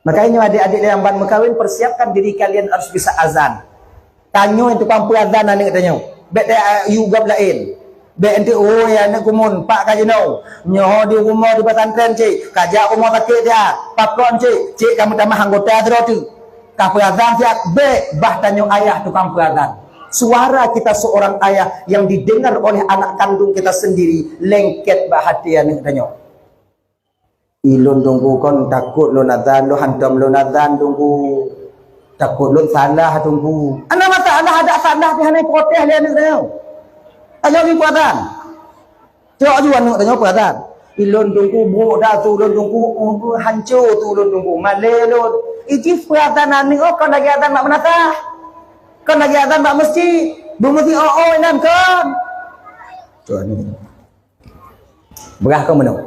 Makanya adik-adik yang ban meukawen, persiapkan diri kalian harus bisa azan. Tanyoe tukang peuazan aneuk tanyoe. Bèk tayue gob laén. Bèk enteuk, "Oh, ya aneuk kumun, pak ka jinoe. Nyoe di rumoh di pesantren cit. Ka jak rumoh sakét siat. Pakon cit? Cit ka meutamah anggota sidroe teuk." Ka peuazan siat, bèk bah tanyoe ayah tukang peuazan. Suara kita seorang ayah yang didengar oleh anak kandung kita sendiri lengket bah até aneuk tanyoe. Ilôn Teungku kon takot lôn azan, lôn hantom lôn azan Teungku. Takot lôn salah Teungku. Ana masalah adak salah pih hana protes lé aneuk nyoe. Ayo lôn peuazan. Cok ju aneuk tanyoe peue azan. Ilôn teungku brok dah tu, ilôn teungku, uh, hanco tu ilôn teungku. Malée lôn. Iji peue azan aneuk, oh, kon lagée azan mak meunasah. Kon lagée azan bak meuseujid. Beumeuseujid, oh, oh, inan kon. Cok aneuk. Beurah keu meunoe.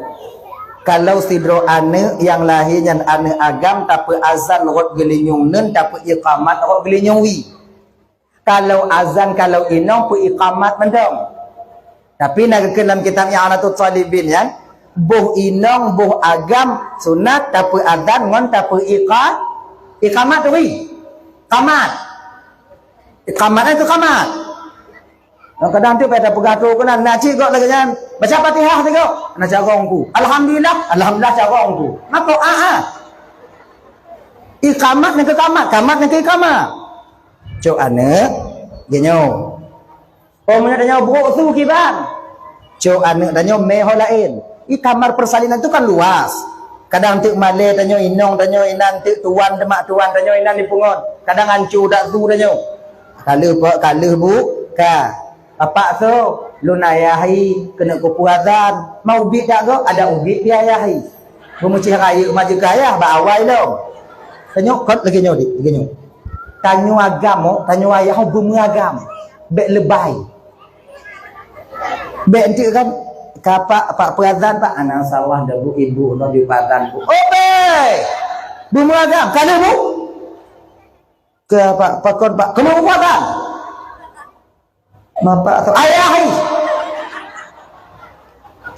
Kalau sidroe aneuk nyang lahé nyan aneuk agam, tapeuazan rot geulinyueng neun, tapeuiqamat rot geulinyueng wie. Kalau azan, kalau inong, peuiqamat mantong. Tapi na geukheun lam kitab I'anatut Thalibin nyan, boh inong, boh agam, sunat tapeuazan ngon tapeuiqa-, iqamat turi. Qamat. Iqamat itu qamat. Kadang tu pada peugah tu keunan, na cit gok lagée nyan. Baca Fatihah tu gok. Na carong ku. Alhamdulillah, alhamdulillah carong ku. Mako a a. Iqamat nyang keu qamat, qamat nyang keu iqamat. Cok aneuk, geunyoe. Oh, meunyoe tanyoe brok su kiban. Cok aneuk tanyoe mé ho laén. I kamar persalinan tu kan luas. Kadang teuk malée tanyoe, inong tanyoe, inan teuk tuan, teumak tuan tanyoe, inan dipeungon. Kadang anco dak su tanyoe. Ka lheueh pe-, ka lheueh bu, ka. Bapak su, lôn ayah i, keuneuk kupeue azan. Ma ubit dak gok? Ada ubit di ayah i. Beumeucéh rayeuk maju keu ayah bak awai lom. Tanyoe kot lagée nyoe, dik, lagée nyoe. Tanyoe agam, oh, tanyoe ayah, oh, beumeuagam. Bék leubah. Bék enteuk kan, ka pak, pak peuazan, pak, anak sawah dah bu ibu, noh di peuazan bu. Oh, bék! Beumeuagam, ka lheueh bu? Keu pak, pakon, pak, keuneuk peuazan? Bapak tu, ayah ai.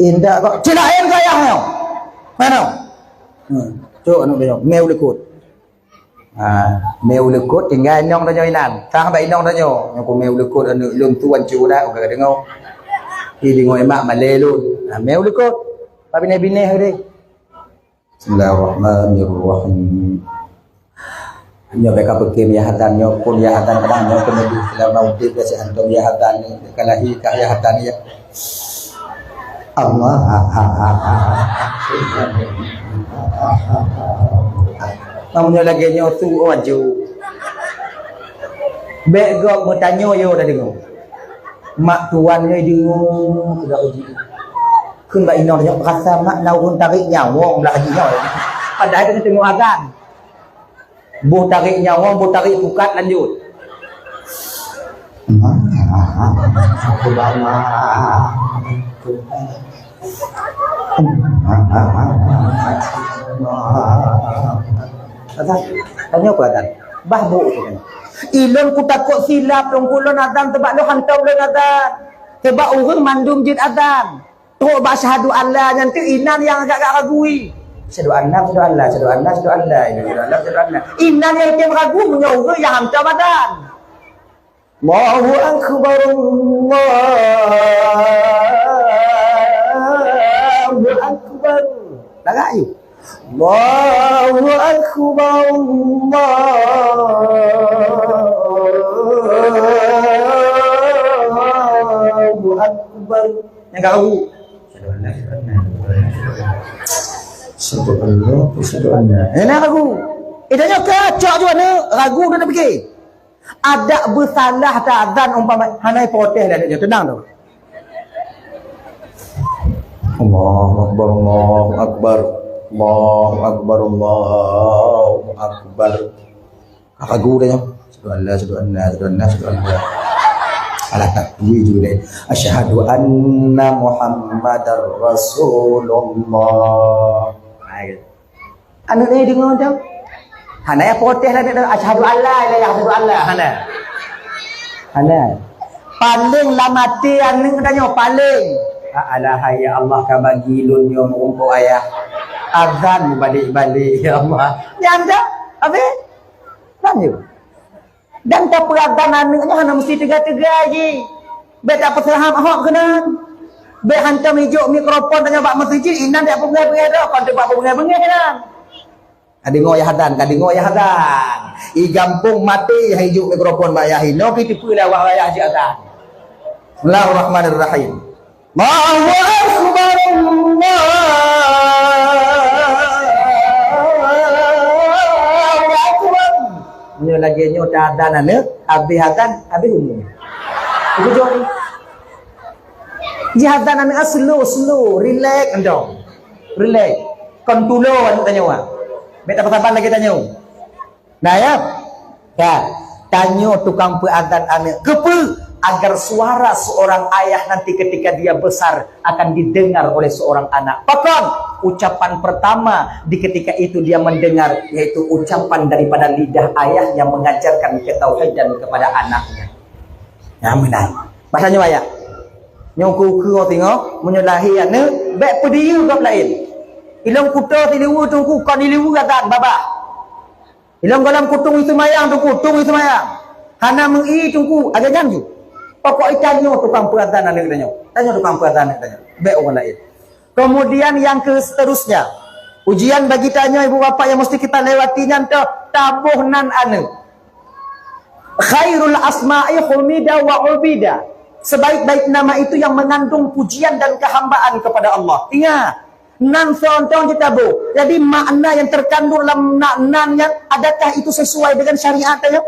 Indak kok, cit laén keu ayah nyoe. Mana? Hmm. Cok aneuk dia, mé u likot. Ha, mé u likot tinggai inong tanyoe inan. Tah bak inong tanyoe. Nyoe ku mé u likot aneuk lôn tuan cit dah, ka deungoe. Di deungoe mak malée lôn. Ha, mé u likot. Pak binéh-binéh deh. Bismillahirrahmanirrahim. Nyoe bèk kapeukem yah adzan nyoe pun yah adzan kadang nyoe pun leubeh selama udép gaséh hantom yah adzan ni. Ka lahé ka yah adzan ya. Allah. Meunyoe lagèe nyoe su aju. Bèk gob meutanyoe yo tadeungoe. Mak tuan nyoe deungoe sudah uji. Kheun bak inong nyoe rasa mak na ureueng tarék nyawöng blah jih nyoe. Padahai ka teungoh azan. Boh tarék nyawöng, boh tarék pukat lanjut. Azan. Tanyoe peue azan? Bah bu tu kan. Ilôn kutakot silap lôn, kulôn azan teubak lôn hantom lôn azan. Sebab ureueng mandum jeuet azan. Trok bak syahadu an la nyan teuk inan nyang agak-agak ragu i. Syahadu an la, syahadu an la, syahadu an la, syahadu an la, inan nyang tem ragu meunyoe ureueng nyang hantom azan. Allahu akbar, Allahu akbar. Lagak yuk. Allahu akbar, Allahu akbar. Nyang ka ragu. Asyhadu an la ilaha illallah. Asyhadu an la ilaha illallah. Nyang na ragu. Eh, dah nyoe kacok juga ni, ragu dah nak fikir. Adak beusalah ta azan umpama hana protes lah dia, tenang tu. Allahu akbar, Allahu akbar. Allahu akbar, Allahu akbar. Ragu dah nyoe. Asyhadu an la, asyhadu an la, asyhadu an la, asyhadu an la. Alah tak tui juga deh. Asyhadu anna Muhammadar Rasulullah. Hai. Aneuk ni deungoe tu. Hana ya protes lah dia. Asyhadu an la ilaha illallah, asyhadu an la. Hana. Hana. Paléng lam até aneuk tanyoe paléng. Alah ya Allah ka bagi lôn nyoe meurumpok ayah. Azan balik-balik ya Allah. Nyan dah. Habis. Lanjut. Dan tapeuazan aneuk nyoe hana meusti teuga-teuga jih. Bèk tapeuseuraham ahok keunan. Bèk hantom ijok mikrofon tanyoe bak meuseujid, inan dak peungéh-peungéh droe, kon teuh bak peungéh-peungéh inan. Ka deungoe yah adzan, ka deungoe yah adzan. I gampông maté hai ijok mikrofon bak yah inoe, pi teupeue lé awak wayah jih adzan. Bismillahirrahmanirrahim. Allahu akbar, Allahu akbar. Nyoe lagèe nyoe ta adzan aneuk, habéh adzan, habéh umu. Bujur. Jih azan aneuk, ah, slow, slow, relax, entong. Relax. Kon tulo aneuk tanyoe, ah. Bèk tapeusaban lagèe tanyoe. Nah, ya. Ya. Tanyoe tukang peuazan aneuk. Keupeue? Agar suara seorang ayah nanti ketika dia besar akan didengar oleh seorang anak. Pakon? Ucapan pertama di ketika itu dia mendengar, yaitu ucapan daripada lidah ayah yang mengajarkan ketauhidan kepada anaknya. Nah, meunan. Bahasa nyoe ayah. Nyoe ku keu tingoh, meunyoe lahé aneuk, bèk peudiyeu gob laén. Ilôn kuto siliweue teungku, kon siliweue azan babah. Ilôn gohlom kutung i seumayang teungku, tung i seumayang. Hana meu-i teungku, lagèe nyan ju. Pokok tanyoe tukang peuazan aneuk tanyoe. Tanyoe tukang peuazan aneuk tanyoe. Bèk ureueng laén. Kemudian yang ke-, seterusnya, ujian bagi tanyoe ibu bapak yang mesti kita lewati nyan toh, taboh nan aneuk. Khairul asma'i humida wa ubida. Sebaik-baik nama itu yang mengandung pujian dan kehambaan kepada Allah. Ingat, nan soe-soe jitaboh. Jadi makna yang terkandung dalam na-, nan nyan, adakah itu sesuai dengan syariat tanyoe?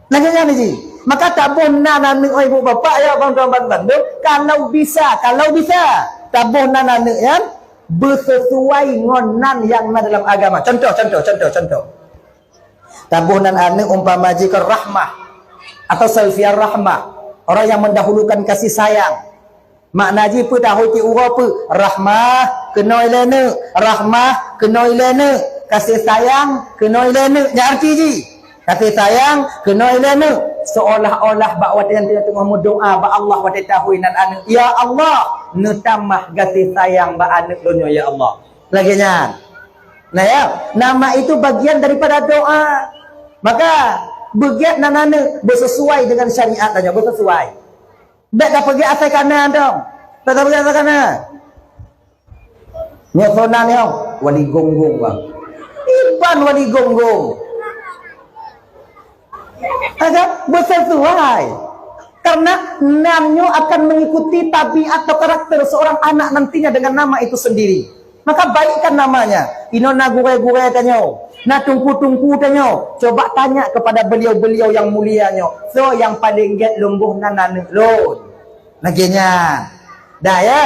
Lagèe nyan ji. Maka taboh nan aneuk, oi, ibu bapak, ya, bang tuan ban bandum, kalau bisa, kalau bisa, taboh nan aneuk nyan beusesuai ngon nan nyang na dalam agama. Contoh, contoh, contoh, contoh. Taboh nan aneuk umpama jih keu Rahmah atau Salfiar Rahmah, orang yang mendahulukan kasih sayang. Makna jih peue tahu cit uroe peue? Rahmah keunoe lé neuk, Rahmah keunoe lé neuk, kasih sayang keunoe lé neuk. Nyan arti jih. Kasih sayang keunoe lé neuk. Seolah-olah bak watèe nyan teungoh meudoa bak Allah watèe tahu nan aneuk, "Ya Allah, neutamah kasih sayang bak aneuk lôn nyoe, ya Allah." Lagèe nyan. Nah, ya, nama itu bagian daripada doa. Maka, beugèt nan aneuk beusesuai dengan syariat tanyoe, beusesuai. Bèk tapeugèt asai kana dong. Bèk tapeugèt asai kana. Nyoe soe nan nyoe, Wali Gonggong, bang. Iban Wali Gonggong. Ada beusesuai. Karena nan nyoe akan mengikuti tabiat atau karakter seorang anak nantinya dengan nama itu sendiri. Maka baikkan namanya. Inoe na gurèe-gurèe tanyoe, na teungku-teungku tanyoe. Coba tanya kepada beliau-beliau yang mulia nyoe, "Soe nyang paleng gèt lôn boh nan aneuk lôn?" Lagèe nyan. Dah, ya.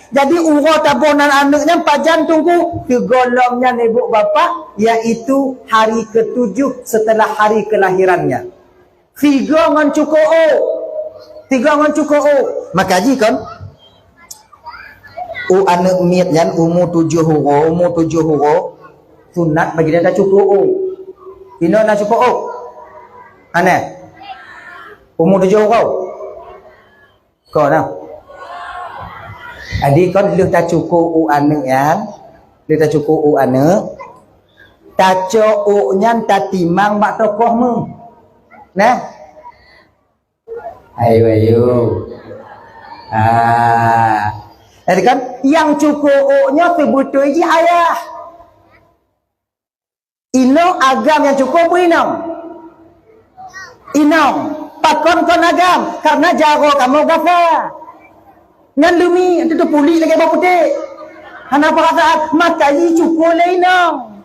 Jadi, uroe taboh nan aneuk nyan pajan teungku? Sigohlom nyan ibu bapak, yaitu hari ketujuh setelah hari kelahirannya. Sigoe ngon cukôk ôk. Sigoe ngon cukôk ôk. Maka jih kon, u aneuk miet nyan umu tujoh uroe, umu tujoh uroe, sunat bagi dia tacukôk ôk. Inoe na cukôk ôk? Hana? Umu tujoh uroe? Kon na. Jadi kon lheueh tacukôk ôk aneuk nyan, lheueh tacukôk ôk aneuk, tacok ôk nyan tatimang bak tokoh meuh. Nah. Ayo, ayo. Ah. Jadi kan, nyang cukôk ôk nyoe seubeutôi jih ayah. Inong agam nyang cukôk beu inong. Inong, pakon kon agam? Karena jaroe kamoe gasa. Nyan leumi, teutup pulik lagèe bawang putéh. Hana peurasaan, maka jih cukôk lé inong.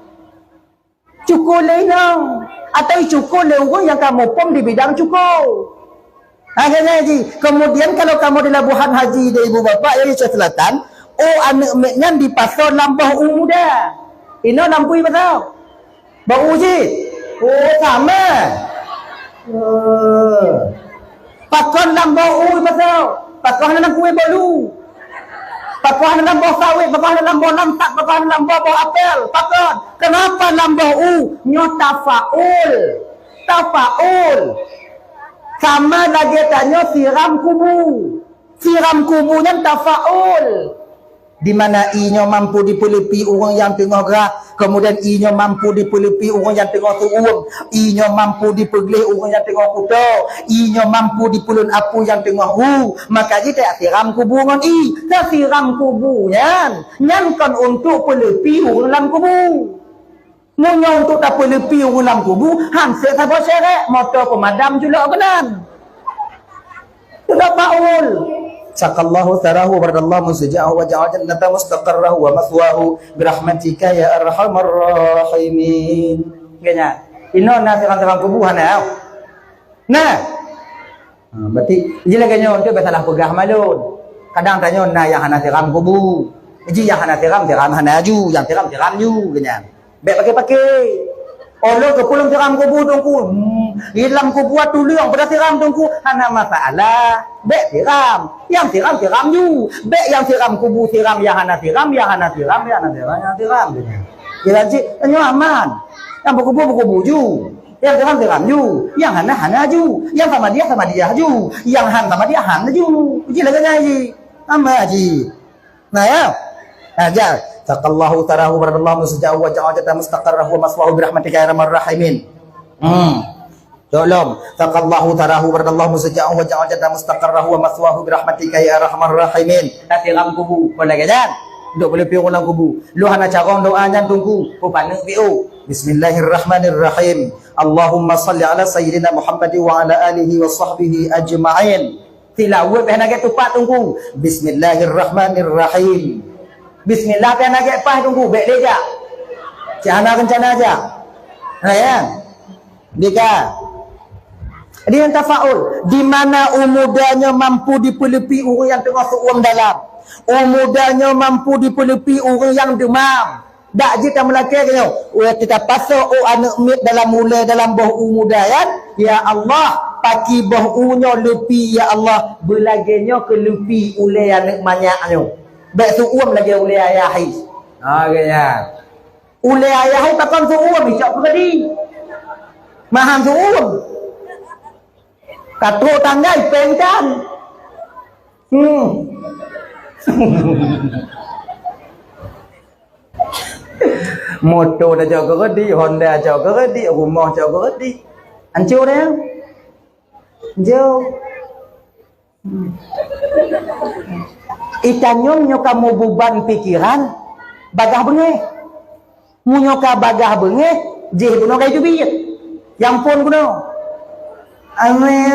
Cukôk lé inong. Atau cukôk lé ureueng nyang ka muphom di bidang cukôk. Akhirnya ji, kemudian kalau kamoe di Labuhan Haji di ibu bapak ya, di Aceh Selatan, oh aneuk miet nyan dipasoe lam boh u muda. Inoe lam peue pasoe? Boh u ji. Oh, sama. Oh. Pakon lam boh u pasoe? Pakon lam kueh bolu. Pakon lam boh sawit, pakon lam boh lantak, pakon lam boh, boh apel. Pakon? Kenapa lam boh u? Nyoe tafaul. Tafaul. Sama lagèe tanyoe siram kubu. Siram kubu nyan tafaul. Di mana ie nyoe mampu dipeuleupi ureueng nyang teungoh grah, kemudian ie nyoe mampu dipeuleupi ureueng nyang teungoh seuuem, ie nyoe mampu dipeugleh ureueng nyang teungoh kuto, ie nyoe mampu dipeulon apui nyang teungoh hu, maka jih tasiram kubu ngon ie. Tasiram kubu nyan, nyan kon untuk peuleupi ureueng lam kubu. Meunyoe untuk tapeuleupi ureueng lam kubu, han sép saboh syarat, moto peumadam culok keunan. Sudah faul. Saqallahu tsarahu wa radallahu mustaja'ahu wa ja'al jannata mustaqarrahu wa mathwahu birahmatika ya arhamar rahimin. Kayaknya, inoe na sirang-sirang kubu hana. Nah. Ha, berarti, jadi lagèe nyoe, untuk biasalah peugah malon. Kadang tanyoe na nyang hana siram kubu. Ji nyang hana siram, siram hana aju, nyang siram, siram ju, geuhnyan. Bèk paké-paké. Oh lôn keupeue lôn siram kubu Teungku. Hmm, di lam kubu tuleueng pada siram Teungku, hana masalah. Bèk siram. Nyang siram, siram ju. Bèk nyang siram kubu siram, nyang hana siram, nyang hana siram, nyang hana siram, nyang siram, geuhnyan. Kira cit, tanyoe aman. Nyang beukubu, beukubu ju. Nyang siram, siram ju. Nyang hana, hana ju. Nyang samadiah, samadiah ju. Nyang han samadiah, han ju. Ji lagèe nyan ji. Aman ji. Nah, ya. Nah, ja. Saqallahu tsarahu wa radallahu mustaqarrahu wa ja'ala jannata mustaqarrahu wa maswahu bi rahmatika ya arhamar rahimin. Hmm. Tolong. Saqallahu tsarahu wa radallahu mustaqarrahu wa ja'ala jannata mustaqarrahu wa maswahu bi rahmatika ya arhamar rahimin. Tasiram kubu. Kon lagèe nyan. Dok beuleupie ureueng lam kubu. Lôn hana carông doa nyan Teungku. Kupaneuk piôh. Bismillahirrahmanirrahim. Allahumma salli ala sayyidina Muhammad wa ala alihi wa sahbihi ajma'in. Tilaweuet pih hana gèt tupat Teungku. Bismillahirrahmanirrahim. Bismillah pih hana gèt paih Teungku, bèk lé jak. Cit hana reuncana jak. Nah, ya. Dika. Di nyang tafaul, di mana u muda nyoe mampu dipeuleupi ureueng nyang teungoh seuuem dalam. U muda nyoe mampu dipeuleupi ureueng nyang deumam. Dak jeuet tameulakèe keu nyoe. Watèe tapasoe ôk aneuk miet dalam ulèe dalam boh u muda nyan, ya Allah, paki boh u nyoe leupi, ya Allah, beulagèe nyoe keu leupi ulèe aneuk manyak nyoe. Bèk seuuem lagèe ulèe ayah hai. Ha, geuhnyan. Ulèe ayah hai pakon seuuem, icok keuredi. Mahan seuuem. Ka trôk tanggai péng tan. Hmm. Moto dah cok keuredi, Honda cok keuredi, rumoh cok keuredi. Ancô dah. Ancô. Hmm. Itanyong nyoe ka meubeban pikiran, bagah beungéh. Meunyoe ka bagah beungéh, jih bunoe ka teubiet. Nyang phôn bunoe. Amin.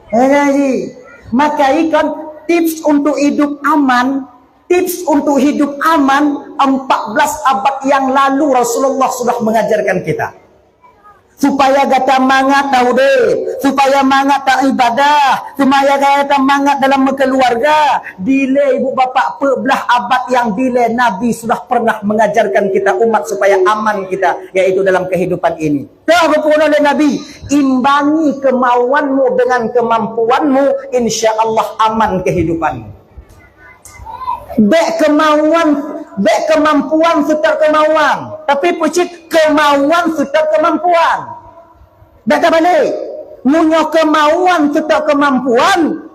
Hana jih. Maka ikon tips untuk hidup aman, tips untuk hidup aman, empat belas abad yang lalu Rasulullah sudah mengajarkan kita. Supaya gata mangat taudép, supaya mangat taibadah, supaya gata mangat dalam meukeuluwarga. Dilèe ibu bapak, peuet blah abad nyang dilèe Nabi sudah pernah mengajarkan kita umat supaya aman kita, yaitu dalam kehidupan ini. Toh geupeugah lé Nabi, "Imbangi kemauanmu dengan kemampuanmu, insya Allah aman kehidupanmu." Bèk kemauan, bèk kemampuan seutôt kemauan, tapi peucit kemauan seutôt kemampuan. Bèk tabalek. Meunyoe kemauan seutôt kemampuan,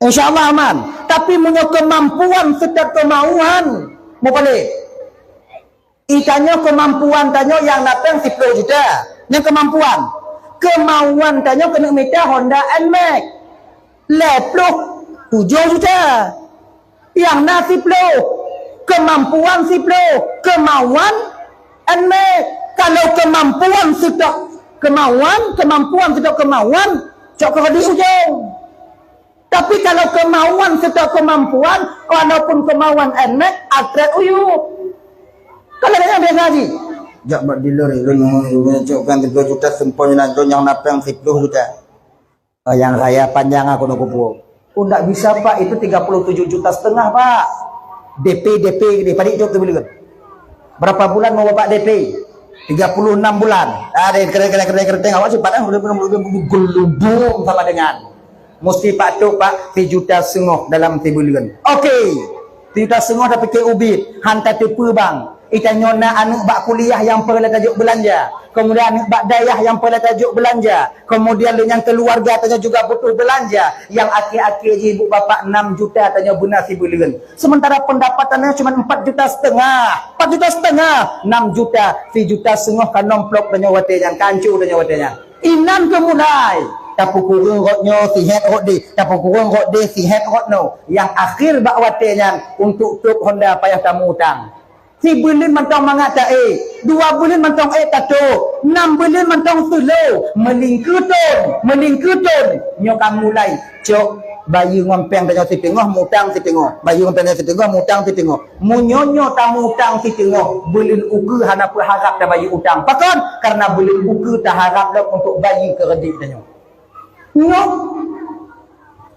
insya Allah aman. Tapi meunyoe kemampuan seutôt kemauan, mubalek. Itanyoe keumampuan tanyoe nyang na péng siploh juta. Nyan keumampuan. Keumauan tanyoe keuneuk mita Honda Nmax lhèe ploh tujoh juta. Nyang na siploh. Keumampuan siploh. Keumauan Nmax. Kalau keumampuan seutôt keumauan, keumampuan seutôt keumauan, cok keu di ujong. Tapi kalau keumauan seutôt keumampuan, walaupun keumauan Nmax, atrét uyueb. Kalau nyan biasa jih. Jak bak dealer, lôn, lôn cok péng tiga puluh juta seumpoi nyan, lôn nyang na péng siploh juta. Oh, nyang raya panjang aku nak kupu. Oh, ndak bisa, Pak, itu tiga puluh tujuh juta setengah, Pak. D P, D P gini, padik jok tu bileuen. Berapa bulan mau Bapak D P? Tiga puluh enam bulan. Ah, deh, keren, keren, keren, keren. Tengok, awak cepat, eh. Gelubung sama dengan. Mesti Pak Tok, Pak, sijuta seungoh dalam sibuleuen. Oke. Sijuta seungoh dah pikir ubit. Han tateupeue bang. Itanyoe na aneuk bak kuliah nyang peureulee tajok beulanja. Kemudian aneuk bak dayah nyang peureulee tajok beulanja. Kemudian lé nyang keuluwarga tanyoe juga butuh beulanja. Nyang akhé-akhé jih ibu bapak enam juta tanyoe beuna sibuleuen. Sementara pendapatan nyoe cuma empat juta setengah. Empat juta setengah, enam juta, sijuta seungoh ka nomplok tanyoe watèe nyan, ka ancô tanyoe watèe nyan. Inan keu mulai. Tapeukureueng rot nyoe, sihèt rot deh. Tapeukureueng rot deh, sihèt rot nyoe. Nyang akhé bak watèe nyan, untuk top Honda payah tamu utang. Sibuleuen mantong mangat taék, dua buleuen mantong ék tatôp, nam buleuen mantong seulô, meulingkeu thôn, meulingkeu thôn. Nyoe ka mulai, cok, bayeue ngon péng tanyoe siteungoh, mutang siteungoh. Bayeue ngon péng tanyoe siteungoh, mutang siteungoh. Meunyoe nyoe tamutang siteungoh, buleuen ukeue hana peuharab tabayeue utang. Pakon? Karena buleuen ukeue taharab lom untuk bayeue keureudit tanyoe. Nyoe.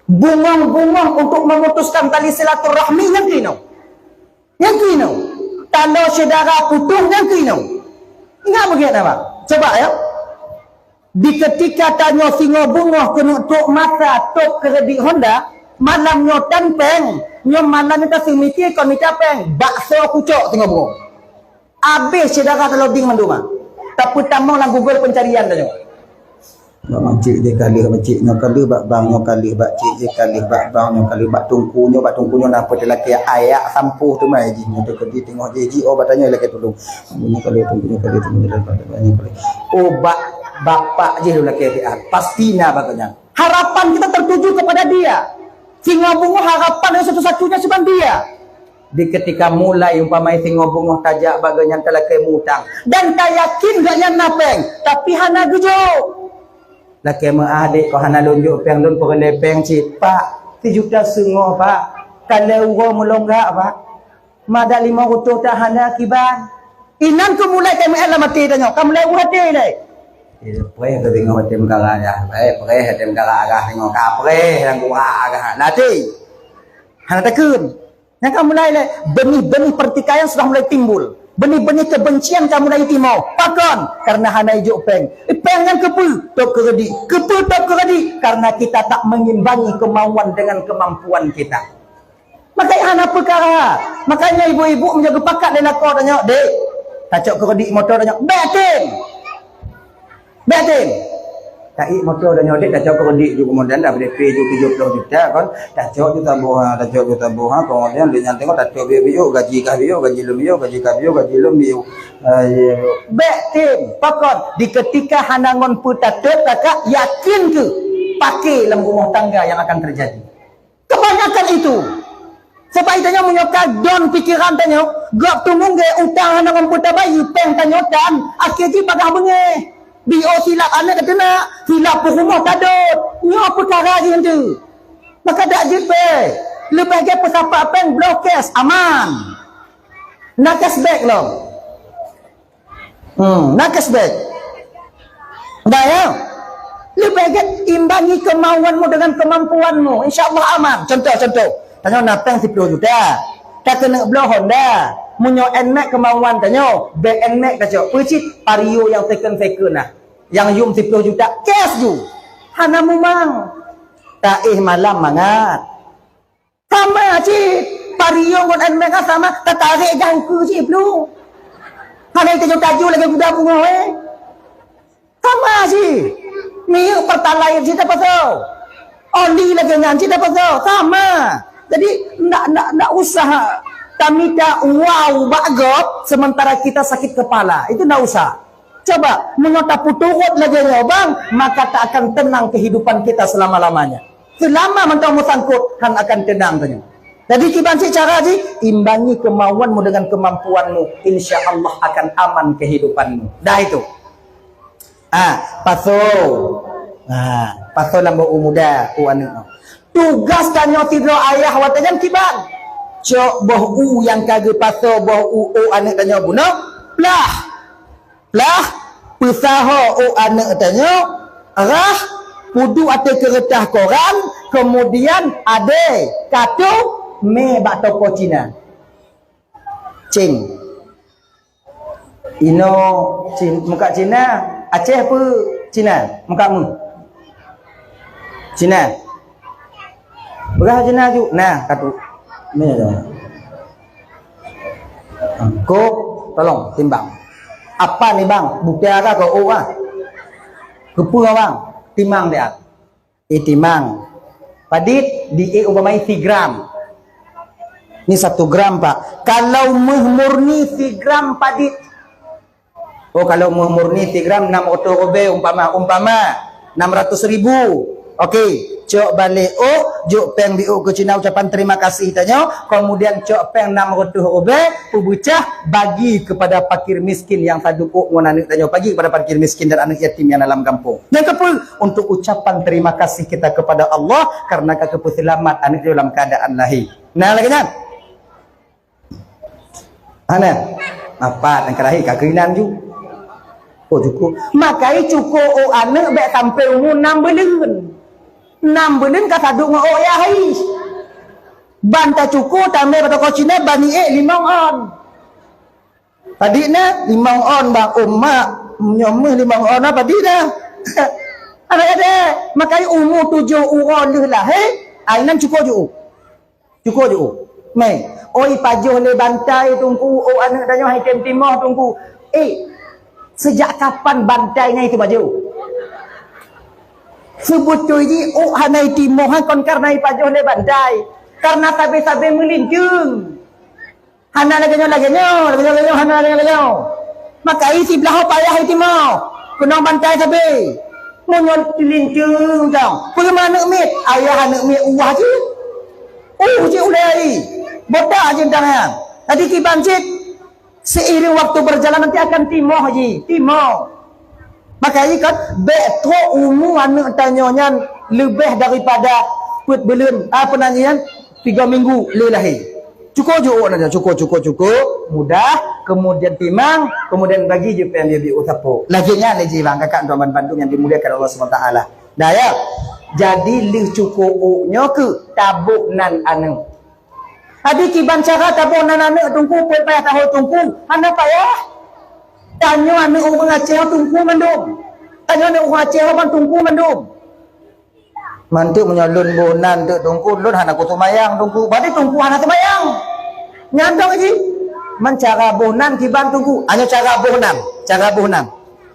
Bungong-bungong untuk memutuskan tali silaturahmi nyang keunoe. Nyang keunoe. Taloe syedara putôh nyang keunoe. Ingat beugét na, Bang? Coba ya. Di ketika tanyoe singoh beungoh keuneuk trok masa tôb keureudit Honda, malam nyoe tan péng, nyoe malam nyoe taseumike kon mita péng, bakso kucok singoh beungoh. Abéh syedara taloe ding mandum, ah. Tapeutamong lam Google pencarian tanyoe. Bak macik jih ka lheueh, macik nyoe ka lheueh, bak bang nyoe ka lheueh, bak cik jih ka lheueh, bak bang nyoe ka lheueh, bak teungku nyoe, bak teungku nyoe na peue teulakée ayak sampôh teuma jih nyoe teukeudi teungoh jih, jih oh bak tanyoe lakée tulông. Nyoe ka lheueh, teungku nyoe ka lheueh, teungku nyoe ka lheueh, bak nyoe ka lheueh. Oh, bak bapak jih lôn lakée siat. Pasti na bak nyan. Harapan kita tertuju kepada dia. Singoh beungoh harapan yang satu-satunya cuma dia. Di ketika mulai umpamai singoh beungoh tajak bak geuhnyan talakée mutang dan tayakin geuhnyan na péng, tapi hana geujok. Lakée meuah, "Dek, kon hana lôn jok péng, lôn peureulée péng cit." "Pak, sijuta seungoh, Pak. Ka lhée uroe meulonggak, Pak. Madak limong reutôh tan hana kiban." Inan keuh mulai ka meu'en lam até tanyoe, ka mulai ueh até lé. Eh, preh ka teuingat watée meukara dah. Eh, preh watée meukara dah teuingat ka preh dan gura dah. Lam até. Hana takheun. Nyang ka mulai lé, benih-benih pertikaian sudah mulai timbul. Benih-benih kebencian ka mulai timoh. Pakon? Karena hana ijok péng. Eh, péng nyan keupeue? Tôb keureudit. Keupeue tôb keureudit? Karena kita tak mengimbangi kemauan dengan kemampuan kita. Makanya hana peukara. Makanya ibu-ibu meunyoe geupakat lé lakoe tanyoe, "Dek, tacok keureudit moto tanyoe." "Bék tem! Bék tem!" Taék moto tanyoe, "Dek, tacok keureudit ju keumudian dah B P ju tujoh ploh juta kon. Tacok ju taboh ha, tacok ju taboh ha, keumudian lé nyan teungoh tacok biôk-biôk, gaji kah biôk, gaji lôn biôk, gaji kah biôk, gaji lôn biôk." Eh, bék tem! Pakon? Di ketika hana ngon peue tatôb, kakak yakin keu paké lam rumoh tangga yang akan terjadi. Kebanyakan itu. Sebab itu nyoe meunyoe ka don pikeran tanyoe, gob teumeung gé utang hana mampu tabayeue, péng tanyoe tan, akhé jih bagaih beungéh. Bio silap aneuk teunak, silap peurumoh tadot. Nyoe peukara jih tu. Maka dak jeuet bèe. Leubeh gét peusapat péng bloe cash, aman. Na cashback lom. Hmm, na cashback. Dah ya? Leubeh gét imbangi kemauanmu dengan kemampuanmu. Insya Allah aman. Contoh, contoh. Tanyoe na péng siploh juta. Takeuneuk bloe Honda. Meunyoe Nmax kemauan tanyoe, bék Nmax tacok. Peue cit Vario nyang second-second nah. Nyang yum siploh juta. Cash ju. Hana mumang. Taéh malam mangat. Sama cit. Vario ngon Nmax sama, tatarek gah ukeue cit plueng. Hana tajok-tajok lagèe guda beungoh, eh. Sama cit. Minyeuk Pertalite cit tapasoe. Oli lagèe nyan cit tapasoe. Sama. Jadi, ndak, ndak, ndak usah tamita wow bak gob, sementara kita sakit kepala. Itu ndak usah. Coba, meunyoe tapeuturot lagèe nyoe, bang, maka tak akan tenang kehidupan kita selama-lamanya. Seulama mantong meusangkot, han akan tenang tanyoe. Jadi, kiban cit cara jih, imbangi kemauanmu dengan kemampuanmu, insya Allah akan aman kehidupanmu. Dah itu. Ah, pasoe. Ah, pasoe lam boh u muda, u aneuk. Tugas tanyoe sidroe ayah watèe nyan kiban. Cok boh u nyang ka geupasoe boh u, u aneuk tanyoe bunoe, plah. Plah, peusaho u aneuk tanyoe, rhah, peuduek ateueh keureutah koran, keumudian adèe, katoe, mè bak toko Cina. Cing. Inoe Cin-, muka Cina, Aceh peue Cina? Muka mu? Cina. Peugah Cina ju. Nah, katu. Ni tu. Ko, tolong timbang. Apa ni, bang? Bukti arah ko, oh, ah. Keupeue, bang? Timang dia. Itimang. Padit diék umpamai sigram. Ni satu gram, Pak. Kalau meuh murni sigram padit. Oh, kalau meuh murni sigram enam ratus ribèe umpama, umpama enam ratus ribu. Okey, cok balek ôk, jok péng biôk keu Cina ucapan terima kasih tanyoe, kemudian cok péng enam ratus ribèe, peubeucah bagi kepada fakir miskin nyang saduek ôk ngon aneuk tanyoe, bagi kepada fakir miskin dan aneuk yatim yang dalam kampung. Nyang keupeue? Untuk ucapan terima kasih kita kepada Allah karena ka geupeuseulamat aneuk tanyoe dalam keadaan lahé. Nah, lagèe nyan. Hana. Apa nyang keurahi ka keuinan ju. Oh, cukup. Makai cukup, oh, aneuk bèk sampai umur enam buleuen. Nam buleuen ka saduek ngon ôk yah hai. Ban tacuko tamé bak toko Cina bani ék limong ôn. Padit na limong ôn bang umat nyoe meuh limong ôn na padit na. Anak gadée, makai umu tujoh uroe lheueh lahé, ai nan cuko ju. Cuko ju. Mei, oi pajoh lé bantai teungku, ôk aneuk tanyoe hai tem timoh teungku. Eh, sejak kapan bantai ngai teupajoh? Seubeutôi jih ôk hana itimoh kon karena ipajoh lé bantai, karena sabe-sabe meulinteung. Hana lagée nyoe, lagée nyoe, lagée nyoe, lagée nyoe, hana lagée nyoe, lagée nyoe. Maka isi blaho payah itimoh. Keunong bantai sabe. Meunyoe linteung dong. Peue aneuk miet? Ayah aneuk miet uwah jih. Uh jih ulée. Botak jih tangan. Jadi kiban cit. Seiring waktu berjalan nanti akan timoh jih. Timoh. Maka ikat bék trok umu aneuk tanyoe nyan leubeh daripada peuet buleuen, apa nan nyan, tiga minggu lé lahé. Cuko ju ôk nan, cuko, cuko, cuko, mudah, kemudian timang, kemudian bagi ju péng dia biu sapo. Lagée nyan lé jih bang kakak tuan bandum yang dimuliakan Allah Subhanahu Wa Taala. Dah ya. Jadi lheueh cuko ôk nyoe keu taboh nan aneuk. Jadi kiban cara taboh nan aneuk teungku, peue payah taho teungku, hana payah. Tanyoe aneuk ureuëng Aceh teungku mandum. Tanyoe aneuk ureuëng Aceh ban teungku mandum. Mantuk meunyoe lôn boh nan teuk teungku, lôn hana kuseumayang teungku. Berarti teungku hana seumayang. Nyantong jih. Man cara boh nan kiban teungku. Hanya cara boh nan. Cara boh nan.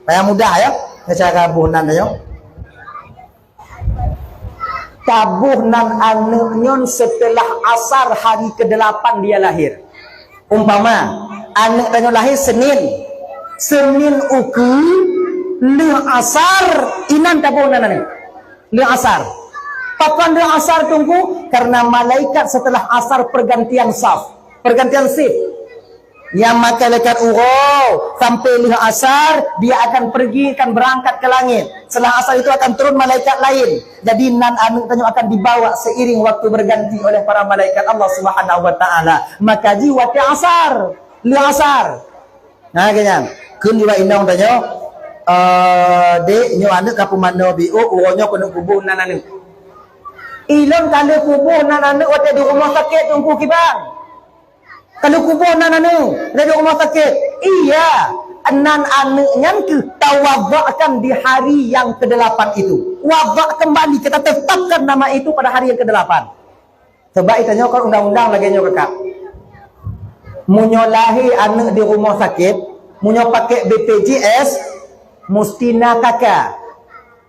Payah mudah ya. Cara boh nan tanyoe. Taboh nan aneuk nyoe setelah asar hari kedelapan dia lahir. Umpama, aneuk tanyoe lahé Senin. Senin ukeue lheueh asar inan taboh nan aneuk. Lheueh asar. Pakon lheueh asar teungku? Karena malaikat setelah asar pergantian saf, pergantian shift. Nyang makai malaikat uroe sampai lheueh asar, dia akan pergi, akan berangkat ke langit. Setelah asar itu akan turun malaikat lain. Jadi nan aneuk tanyoe akan dibawa seiring waktu berganti oleh para malaikat Allah Subhanahu Wa Taala. Maka ji watée asar, lheueh asar. Nah, keu nyan. Kheun jiwa inong tanyoe, eh, dek, nyoe aneuk ka peumanoe biôk, uroe nyoe keuneuk kuboh nan aneuk. Ilôn ka lheueh kuboh nan aneuk watée di rumoh sakét teungku kiban. Ka lheueh kuboh nan aneuk, laju rumoh sakét. Iya, nan aneuk nyan keuh tawabakkan di hari yang kedelapan itu. Wabak kembali, kita tetapkan nama itu pada hari yang kedelapan. Sebab itanyoe kan undang-undang lagée nyoe kakak. Meunyoe lahé aneuk di rumoh sakét, meunyoe pakai B P J S, musti na kaka.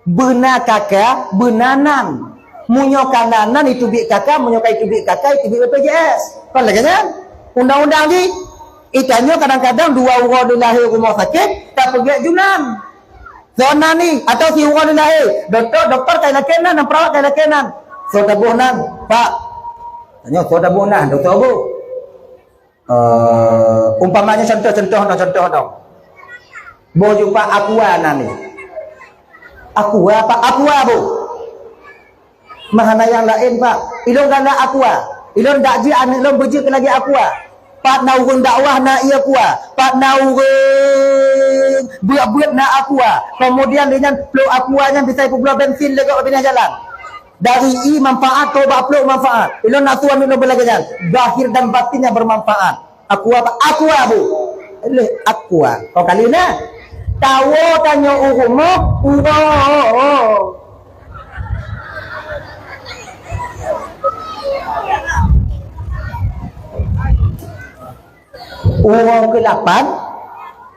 Beuna kaka, beuna nan. Meunyoe ka na nan, iteubiet kaka, meunyoe ka iteubiet kaka, iteubiet B P J S. Kan lagée nyan? Undang-undang jih. Itanyoe kadang-kadang dua uroe dilahé rumoh sakét, tapeugét ju nan. Soe nan ni, atau si uroe dilahé, dokto, dokto kai lakée nan, dan perawat kai lakée nan. Soe taboh nan, Pak. Tanyoe soe taboh nan, dokto boh. Eh, umpamanya contoh, contoh dong, contoh dong. Boh ju Pak, Aqua nan ni. Aqua, Pak, Aqua boh. Mah hana nyang laén, Pak. Ilôn galak Aqua. Ilôn dak jeuet aneuk lôn beujeuet lagée Aqua. Pat na ureuëng dakwah na ié Aqua. Pat na ureuëng buet-buet na Aqua. Kemudian lé nyan plôk Aqua nyan bisa ipeubloe bensin lé gob binéh jalan. Dari ié manfaat, toh bak plôk manfaat. Ilôn na tuan ilôn beulagée nyan. Zahir dan batinnya bermanfaat. Aqua, Aqua boh. Leh Aqua. Kau kali na. Tawoe tanyoe u rumoh, uroe. Uroe keulapan,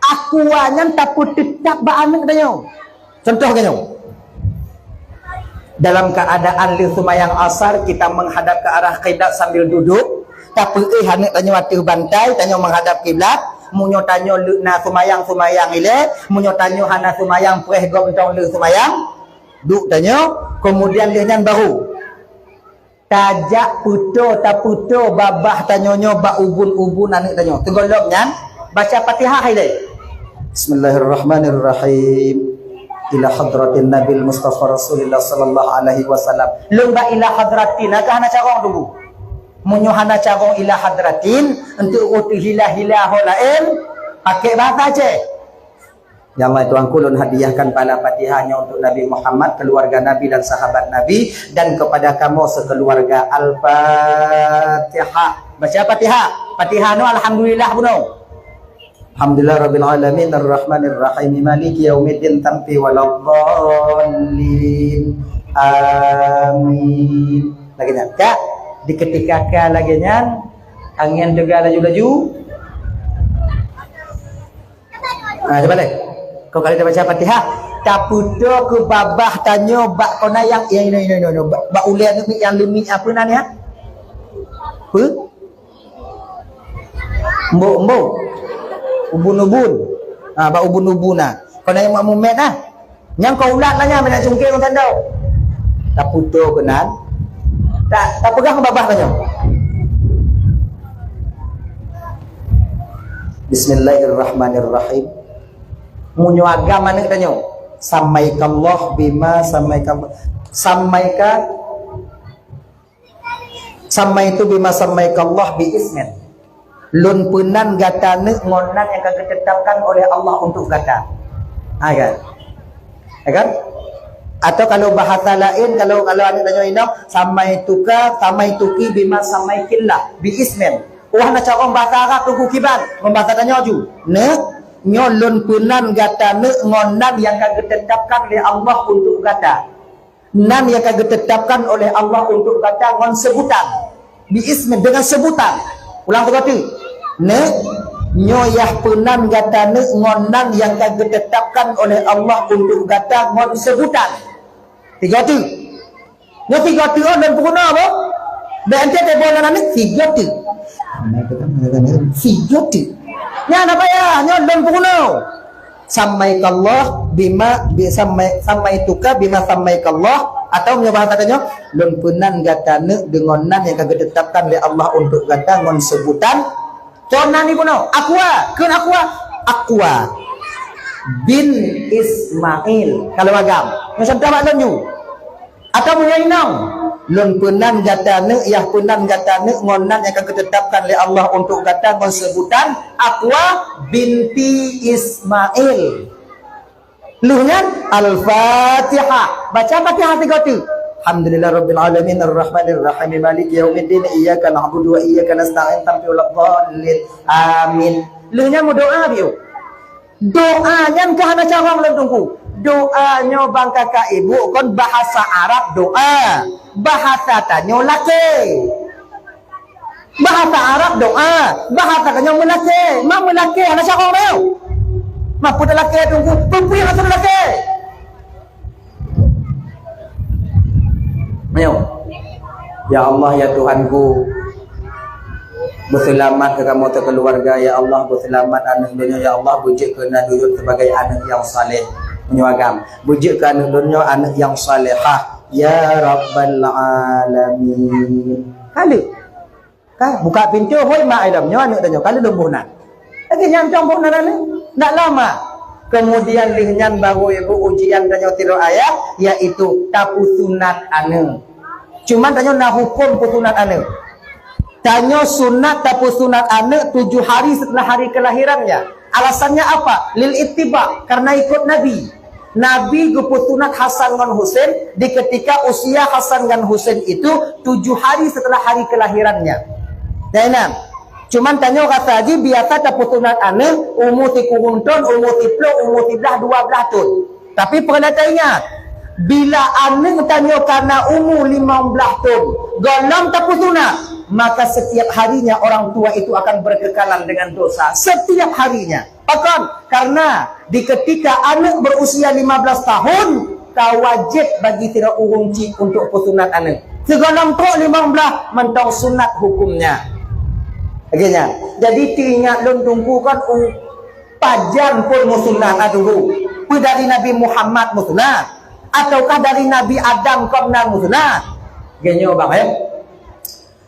Aqua nyan tapeuteutab bak aneuk tanyoe. Contoh geuh nyoe. Dalam keadaan lheueh seumayang asar, kita menghadap ke arah kiblat sambil duduk, tapeuéh aneuk tanyoe ateueh bantai, tanyoe menghadap kiblat, meunyoe tanyoe le-, na seumayang, seumayang ilée, meunyoe tanyoe hana seumayang, preh gob mantong lheueh seumayang, duek tanyoe, kemudian lheueh nyan baru. Tajak peutoe, tapeutoe babah tanyoe nyoe bak ubun-ubun aneuk tanyoe. Teungoh lom nyan, baca Fatihah ilée. Bismillahirrahmanirrahim. Ila hadratin Nabil Mustafa Rasulillah sallallahu alaihi wasallam. Lôn bak ila hadratin, agak hana carông teungku. Meunyoe hana carông ila hadratin, untuk roh teuhila-hila ho laén, pakai bahasa Aceh. Ya Allah, Tuhanku, lôn hadiahkan pahala Fatihah nyoe untuk Nabi Muhammad, keluarga Nabi dan sahabat Nabi, dan kepada kamoe sekeluarga. Al-Fatihah. Baca Fatihah. Fatihah nyoe alhamdulillah bunoe. Alhamdulillah rabbil alamin, arrahmanir rahim, maliki yaumiddin, tanfi waladdallin. Amin. Lagèe nyan, ka? Di ketika ka lagèe nyan, angén teuga laju-laju. Ha, cuba lé. Kau kali dah baca Fatihah, tapeutoe keu babah tanyoe bak kona nyang, nyang inoe, inoe, inoe, inoe. Bak, bak ulèe aneuk miet nyang leumiek apa nan nyan? Pe? Embok-embok. Ubun-ubun. Ha, bak ubun-ubun na. Kona nyang mak mumet na. Nyang kau ulat lah nyan, banyak cungkeng ngon tandau. Tapeutoe keunan. Tak, tapeugah ngon babah tanyoe. Bismillahirrahmanirrahim. Meunyoe agam aneuk tanyoe, samaikallah bima samaika, samaika, samaitu bima samaikallah bi ismin. Lôn peunan gata neuk ngon nan nyang ka geutetapkan oleh Allah untuk gata. Ha, kan? Ya, kan? Atau kalau bahasa lain, kalau, kalau aneuk tanyoe inong, samaituka, samaituki bima samaikillah bi ismin. Wah, na carông bahasa Arab tu kiban, ngon bahasa tanyoe ju. Neuk, nyoe lôn peunan gata neuk ngon nan nyang ka geutetapkan lé Allah untuk gata. Nan nyang ka geutetapkan oleh Allah untuk gata ngon sebutan. Bi ismin, dengan sebutan. Ulang sigoe teuk. Neuk, nyoe yah peunan gata neuk ngon nan nyang ka geutetapkan oleh Allah untuk gata ngon sebutan. Sigoe teuk. Nyoe sigoe teuk, oh, lôn peurunoe boh. Bèk ente teuboh nan aneuk sigoe teuk. Sigoe teuk. Nyan apa ya? Nyoe lôn peurunoe. Samaikallah bima, bi, samai, samaituka bima samaikallah, atau meunyoe bahasa tanyoe, lôn peunan gata neuk deungon nan nyang ka geutetapkan lé Allah untuk gata ngon sebutan. Con nan ibunoe, Aqwa, kheun Aqwa, Aqwa bin Ismail. Kalau agam, nyoe contoh bak lôn ju. Atau meunyoe inong, lôn peunan gata neuk, yah peunan gata neuk ngon nan nyang ka geutetapkan lé Allah untuk gata ngon sebutan Aqwa binti Ismail. Lheueh nyan, Al-Fatihah. Baca Fatihah sigoe teuk. Alhamdulillah rabbil alamin, arrahmanir rahim, maliki yaumiddin, iyyaka na'budu wa iyyaka nasta'in, tampi waladdallin. Amin. Lheueh nyan meudoa biôh. Doa nyan ka hana carông lôn Teungku. Doa nyoe bang kakak ibu kon bahasa Arab doa. Bahasa tanyoe lakèe. Bahasa Arab doa, bahasa tanyoe meulakèe. Ma meulakèe hana carông bayoe. Ma peue lakèe Teungku? Peue-peue nyang hana lakèe? Ayo. Ya Allah, ya Tuhanku, beuseulamat keu kamoe sikeuluwarga, ya Allah, beuseulamat aneuk lôn nyoe, ya Allah, beujeuet keu aneuk lôn nyoe sebagai aneuk nyang saleh. Meunyoe agam, beujeuet keu aneuk lôn nyoe aneuk nyang salehah, ya Rabbal Alamin. Ka lheueh. Ka buka pintoe, "Hoi mak, ilôn nyoe aneuk tanyoe, ka lheueh lôn boh nan." Lagèe nyan cong boh nan aneuk, ndak lama. Kemudian lheueh nyan baru ibu ujian tanyoe sidroe ayah, yaitu tapeusunat aneuk. Cuman tanyoe na huköm peusunat aneuk. Tanyoe sunat tapeusunat aneuk tujuh hari setelah hari kelahirannya. Alasannya apa? Lil ittiba, karena ikut Nabi. Nabi geupeusunat Hasan ngon Husein di ketika usia Hasan ngon Husein itu tujuh hari setelah hari kelahirannya. Nah, inan. Cuman tanyoe rasa jih biasa tapeusunat aneuk umu sikureueng thon, umu siploh, umu siblaih, dua blaih thon. Tapi peureulèe taingat, bila aneuk tanyoe ka na umu limong blaih thon, gohlom tapeusunat, maka setiap harinya orang tua itu akan berkekalan dengan dosa. Setiap harinya. Pakon? Karena di ketika aneuk berusia lima belas tahun, ka wajéb bagi sidroe ureueng chik untuk peusunat aneuk. Sigohlom trok limong blaih mantong sunat hukumnya. Lagèe nyan. Jadi teuingat lôn Teungku kon u-, pajan phon meusunat, ah, Teungku. Peue dari Nabi Muhammad meusunat? Ataukah dari Nabi Adam kon nan meusunat? Lagèe nyoe bang, eh.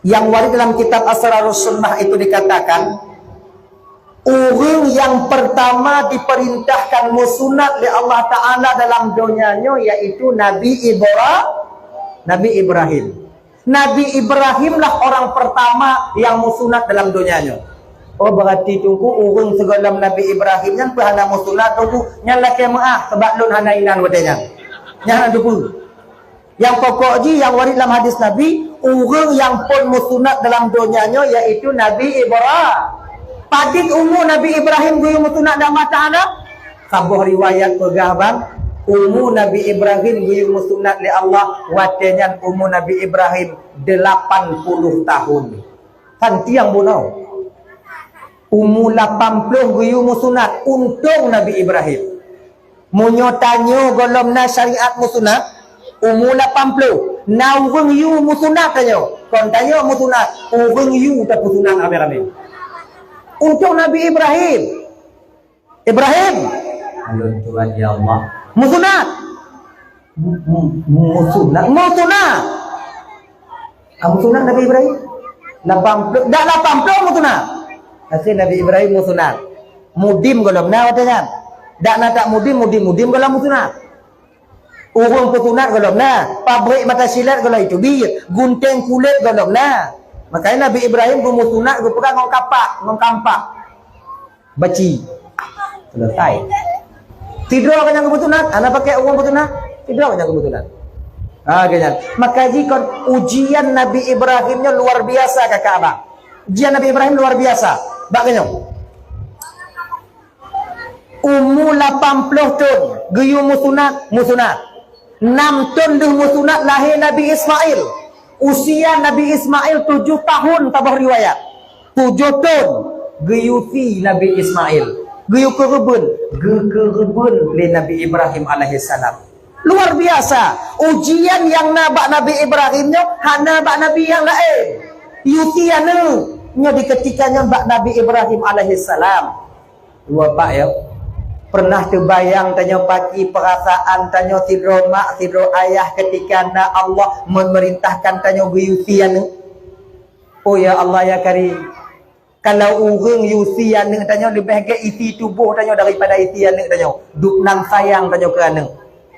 Yang warid dalam kitab Asrarus Sunnah itu dikatakan, ureueng nyang pertama diperintahkan meusunat lé Allah Ta'ala dalam donya nyoe yaitu Nabi Ibra-, Nabi Ibrahim. Nabi Ibrahim lah orang pertama nyang meusunat dalam donya nyoe. Oh, berarti Teungku, ureuëng sigohlom Nabi Ibrahim nyan peuhana meusunat Teungku, nyan lakée meuáh, sabab lôn hana inan watée nyan. Nyan hana teupeue. Nyang pokok jih, nyang waréh lam hadis Nabi, ureuëng nyang phon meusunat dalam donya nyoe, yaitu Nabi Ibrahim. Padit umu Nabi Ibrahim geuyue meusunat lé Allah Ta'ala? Saboh riwayat peugah bang, umu Nabi Ibrahim geuyue meusunat lé Allah, watée nyan umu Nabi Ibrahim delapan puluh tahun. Kan tiang bunoe. Umu lapan ploh geuyue meusunat, untông Nabi Ibrahim. Meunyoe tanyoe gohlom na syariat meusunat, umu lapan ploh, na ureuëng yue meusunat tanyoe. Kon tanyoe meusunat, ureuëng yue tapeusunat ramé-ramé. Untông Nabi Ibrahim. Ibrahim. Alun Tuhan, ya Allah. Meusunat. Mu-, mu-, meusunat. Meusunat. Ah, meusunat Nabi Ibrahim. Lapan ploh, dak lapan ploh meusunat. Akhé Nabi Ibrahim meusunat. Mudim gohlom na watée nyan. Dak na tak mudim, mudim-mudim gohlom meusunat. Ureuëng peusunat gohlom na, pabrik mata silat gohlom teubiet, gunténg kulét gohlom na. Makanya Nabi Ibrahim geumeusunat geupeugah ngon kapak, ngon kampak. Baci. Selesai. Sidroe ka nyang geupeusunat, hana pakai ureuëng peusunat. Sidroe ka nyang geupeusunat. Ha, ka nyan. Maka jikon ujian Nabi Ibrahim nyoe luar biasa, kakak abang. Ujian Nabi Ibrahim luar biasa. Bak keunyoe. Umu lapan ploh thon, geuyue meusunat, meusunat. Nam thon deuh meusunat lahé Nabi Ismail. Usia Nabi Ismail tujoh tahun, saboh riwayat. Tujoh thon geuyue sie Nabi Ismail. Geuyue keureubeuen, geukeureubeuen lé Nabi Ibrahim alaihissalam. Luar biasa. Ujian nyang na bak Nabi Ibrahim nyoe hana bak nabi nyang laén. Yue sie aneuëk nyoe di keutika nyan bak Nabi Ibrahim alaihissalam. Dua bak ya. Pernah teubayang tanyoe bagi peurasaan tanyoe sidroe mak, sidroe ayah ketika na Allah memerintahkan tanyoe geuyue sie aneuëk? Oh ya Allah ya Karim, kalau ureuëng yue sie aneuëk tanyoe leubeh gét isi tuboh tanyoe daripada isi aneuëk tanyoe. Dubnan sayang tanyoe keu aneuëk.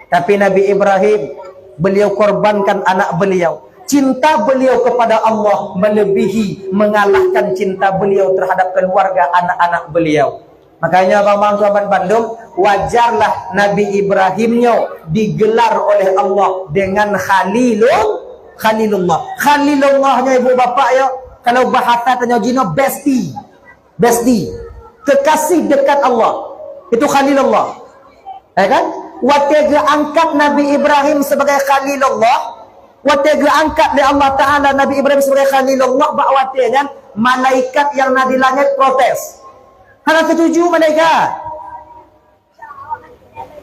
Tapi Nabi Ibrahim, beliau korbankan anak beliau. Cinta beliau kepada Allah melebihi, mengalahkan cinta beliau terhadap keluarga anak-anak beliau. Makanya abang-abang tuan bandum, wajarlah Nabi Ibrahim nyoe digelar oleh Allah dengan Khalilul, Khalilullah. Khalilullah nyoe ibu bapak ya, kalau bahasa tanyoe jinoe bestie. Bestie. Kekasih dekat Allah. Itu Khalilullah. Ya kan? Watée geuangkat Nabi Ibrahim sebagai Khalilullah, watée geuangkat lé Allah Ta'ala Nabi Ibrahim sebagai Khalilullah, bak watée nyan malaikat nyang na di langét protes. Hana setuju malaikat.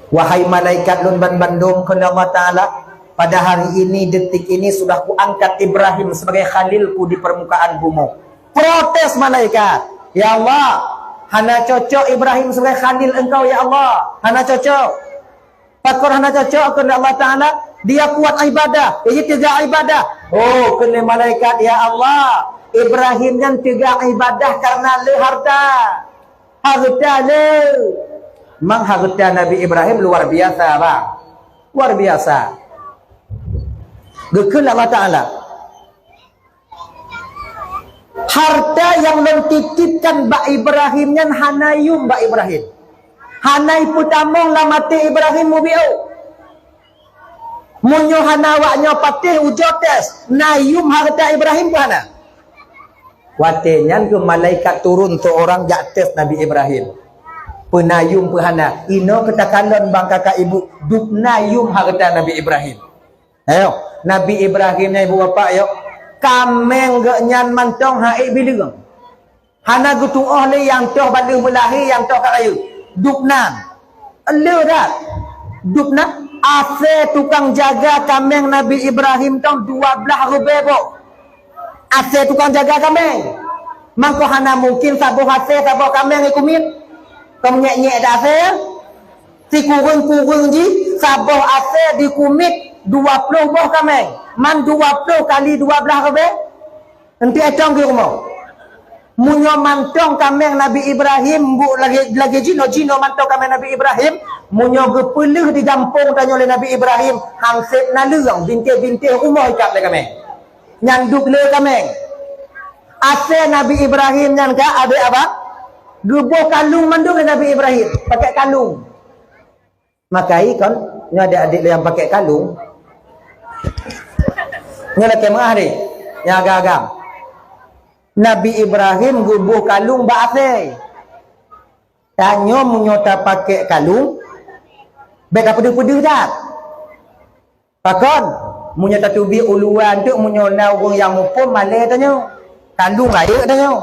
Wahai malaikat lôn ban bandum, kheun Allah Ta'ala, pada hari ini, detik ini sudah kuangkat Ibrahim sebagai khalilku di permukaan bumoe. Protes malaikat, "Ya Allah, hana cocok Ibrahim sebagai khalil Engkau, ya Allah. Hana cocok." Pakon hana cocok, kheun Allah Ta'ala, "Dia kuat ibadah, jadi teuga ibadah." Oh, kheun malaikat, "Ya Allah, Ibrahim nyan teuga ibadah karena le harta." Harta le. Mang harta Nabi Ibrahim luar biasa, bang. Luar biasa. Geukheun Allah Ta'ala, "Harta nyang lôn titipkan bak Ibrahim nyan hana yum bak Ibrahim. Hana ipeutamong lam até Ibrahim mubiôh." Meunyoe hana awak nyoe patéh ujoe tes, na yum hareuta Ibrahim peu hana? Watée nyan keuh malaikat turun seurang jak tes Nabi Ibrahim. Peu na yum peu hana? Inoe keu takalon bang kakak ibu, dub na yum hareuta Nabi Ibrahim. Ayo, Nabi Ibrahim nyan ibu bapak yo, kaméng geuh nyan mantong han ék bileueng. Hana geutuoh lé nyang toh ban lheueh meulahé, nyang toh ka rayeuk. Dub nan. Le that. Dub nan. Asée tukang jaga kaméng Nabi Ibrahim tong dua blaih reubée boh. Asée tukang jaga kaméng. Mangko hana mungkin saboh asée saboh kaméng ikumiet. Keu nyek-nyek dak asée. Sikureueng-kureueng jih saboh asée dikumiet dua ploh boh kaméng. Man dua ploh kali dua blaih reubée. Enteuk étong keu rumoh. Meunyoe mantong kaméng Nabi Ibrahim, bu lagée, lagée jinoe, jinoe mantong kaméng Nabi Ibrahim, meunyoe geupeuleueh di gampông tanyoe lé Nabi Ibrahim, han sép naleueng, bintéh-bintéh rumoh ikat lé kaméng. Nyan dub le kaméng. Asèe Nabi Ibrahim nyan ka, adék abang, geuboh kalung mandum lé Nabi Ibrahim, pakèk kalung. Makai kon, nyoe adék-adék nyang pakèk kalung. Nyoe lakèe meu'ah deh, nyang agam-agam. Nabi Ibrahim geuboh kalung bak asèe. Tanyoe meunyoe tapakèk kalung, bèk tapeudeuh-peudeuh that. Pakon? Meunyoe tateubiet u luwa teuk, meunyoe na ureueng nyang muphom, malèe tanyoe. Kalung rayeuk tanyoe.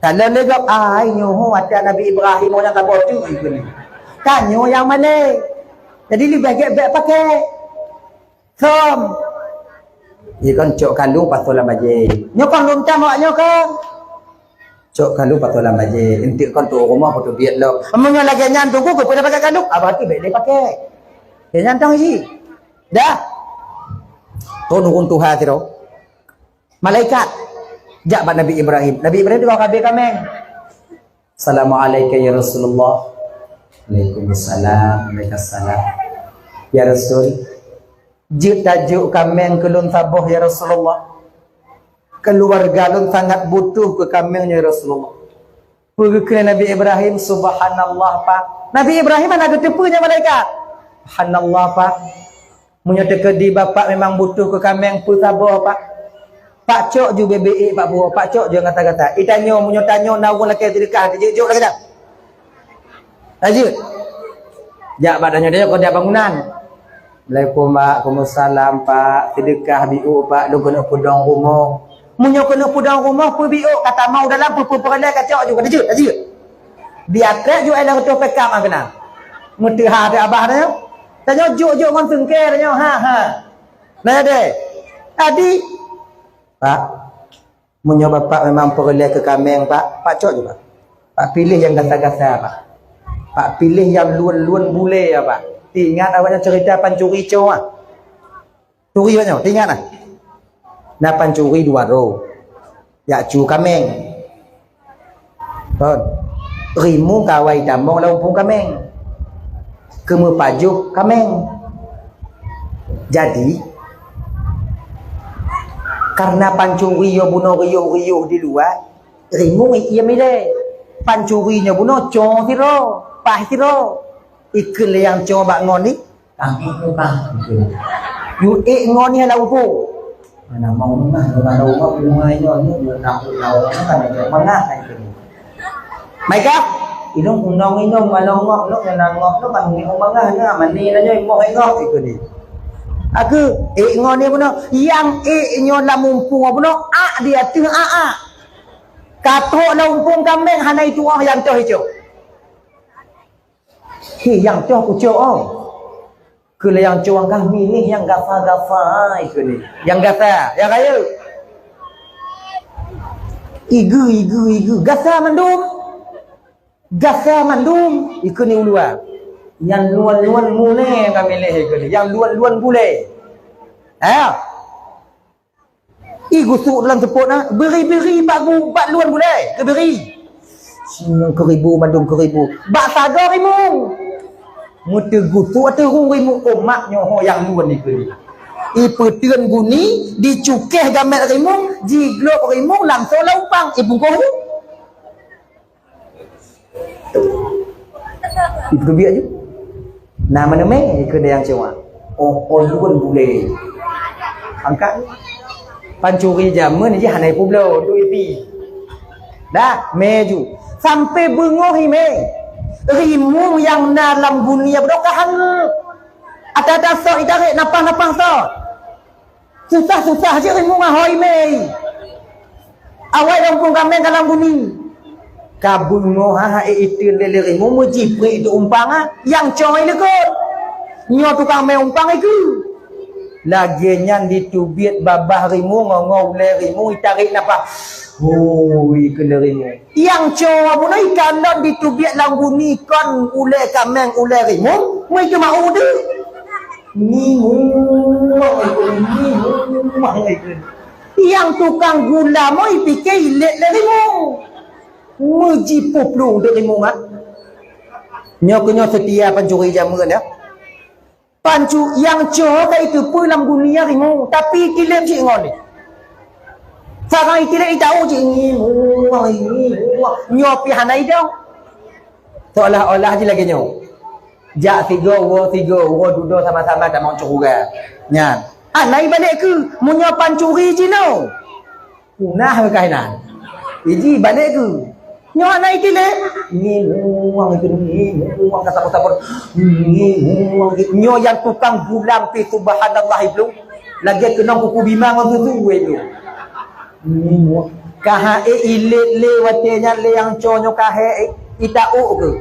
Kalon lé gob, "Ai, nyoe ho atra Nabi Ibrahim, ho nyang saboh teuk," ikheun. Tanyoe nyang malèe. Jadi leubeh gèt bèk pakèk. Som. Ikon cok kalung pasoe lam bajèe. Nyoe kon lôn tam awak nyoe kon. Cok kalung pasoe lam bajèe. Enteuk kon tu'oh rumoh, pateubiet lom. Meunyoe lagèe nyan teungku, keupeue tapakèk kalung? Ah, berarti bèk lé pakèk. Ya, nyan tang isi. Dah. Thôn ureueng tuha sidroe. Malaikat jak bak Nabi Ibrahim. Nabi Ibrahim teuka habéh kaméng. "Assalamualaikum ya Rasulullah." "Waalaikumsalam." "Waalaikumsalam." "Ya Rasul, jeuet tajok kaméng keu lôn saboh ya Rasulullah. Keuluwarga lôn sangat butuh keu kaméng nyoe ya Rasulullah." Peue geukheun Nabi Ibrahim, "Subhanallah, Pak." Nabi Ibrahim hana geuteupeue nyan malaikat. "Subhanallah, Pak. Meunyoe teukeudi Bapak memang butuh keu kaméng, peue saboh, Pak? Pak cok ju bèk ék bak buroe, Pak cok ju gata-gata." Itanyoe, meunyoe tanyoe na ureueng lakèe seudeukah, tajok-jok lagèe nyan. Tajok. Jak bak tanyoe, tanyoe keu bangunan. "Assalamualaikum, Pak." "Waalaikumsalam, Pak. Seudeukah biôk, Pak. Lôn keuneuk peudong rumoh." Meunyoe keuneuk peudong rumoh, peue biôk, ka tamong u dalam, peue-peue peureulèe ka cok ju, ka tajok, tajok. Di ateueh ju ai lam reutôh pekam keunan. Meuteuha teuh abah tanyoe. Tanyoe jok-jok ngon seungkè tanyoe, ha, ha. Nah, deh. Tadi, "Pak, meunyoe Bapak memang peureulèe keu kaméng, Pak, Pak cok ju, Pak. Pak piléh nyang gasa-gasa, Pak. Pak piléh nyang lôn-lôn bulèe, ya, Pak." Teuingat awak nyan ceurita pancuri coe, ah. Turi nyoe, teuingat nah. Na pancuri dua droe. Jak cu kaméng. Kon. Rimueng ka awai tamong lam umpung kaméng. Keu meupajoh kaméng. Jadi, karena pancuri nyoe bunoe riôh-riôh di luwa, rimueng iem ilèe. Pancuri nyoe bunoe coe sidroe, paih sidroe. Ikheun lé nyang coe bak ngon ni, "Kami tu kah?" "Yue ék ngon nyoe lam umpung." "Mana mau mangah, mana mau bunga nyoe, nyoe, nyoe, nyoe, nyoe, nyoe, nyoe, mangah," ikheun. "Mai kah?" "Inong, inong, inong, mana ngok, inong, mana ngok, inong, mana ngok, mangah, nyoe, mani lah nyoe, moh ngok," ikheun. "Aku ék ngon nyoe bunoe." Nyang ék nyoe lam umpung bunoe, ak di ateueh ak-ak. Ka trok lam umpung kaméng, hana itu'oh nyang toh icok. "Hi, nyang toh kucok, oh." Keu lé nyang coe, "Kah miléh nyang gasa-gasa," ikheun ni. "Nyang gasa, nyang rayeuk." "Igeu, igeu, igeu. Gasa mandum. Gasa mandum," ikheun ni u luwa. "Nyang luwan-luwan bulèe ka miléh," ikheun ni. "Nyang luwan-luwan bulèe." Ha? Ih, gusuk dalam seupôt na, "Bri-bri bak gu-, bak luwan bulèe, geubri." Sinyang keuribu, mandum keuribu. Bak sagoe rimueng. Meuteugusuk ateueh rhueng rimueng, "Oh, mak nyoe ho nyang luwan ikheun ni." Ipeuteun guni, dicukéh gamèt rimueng, jiglôb rimueng, langsông lam umpang, ibungkôh ju. Ipeubiet ju. "Na meuneumé?" ikheun nyang coe. "Oh, oh, luwan bulèe." Angkat. Pancuri jameun jih hana ipeubloe, untuk ipi. Dah, mé ju. Sampai beungoh imé. Rimueng nyang na lam guni bunoe ka hangeuet. Ata-ata sot itarek, napah-napah sot. Susah-susah jih rimueng ahôi mé. Awai lam umpung kaméng ka lam guni. Ka beungoh ha-ha ék iteun lé rimueng meujipreh itu umpang, ha, nyang coe likot. Nyoe tukang mé umpang ikeu. Lagèe nyan ditubiet babah rimueng ngon ulèe rimueng itarek napah. Hui, keu lé rimueng. Nyang coe bunoe ikalon ditubiet lam guni kon ulèe kaméng ulèe rimueng, meuikeu mau deuh. Ngimueng, ngimueng, ngimueng. Nyang tukang gula mo ipike ilét lé rimueng. Meujipuplong deuh rimueng, ah. Nyoe keuh nyoe seutia pancuri jameun, ya. Pancu-, nyang coe ka iteupeue lam guni rimueng, tapi kilém cit ngon ni. Sarang itilek itau cit, ngimuang, ngimuang. Nyoe pih hana idong. Seolah-olah jih lagée nyoe. Jak sigoe, woe sigoe, woe dudoe sama-sama tamong syeuruga. Nyan. Hana ibalek keu, meunyoe pancuri jinoe. Punah keu kainan. Iji balek keu. Nyoe hana itilek. Ngimuang itu, ngimuang ka sabar-sabar. Ngimuang itu. Nyoe nyang tukang gulang pih, subhanallah, Ibnu. Lagée keunong kuku bima ngon susu, Ibnu. Ngimuang. Ka hai ilet lé watée nyan lé nyang co nyoe ka hai itauk keu.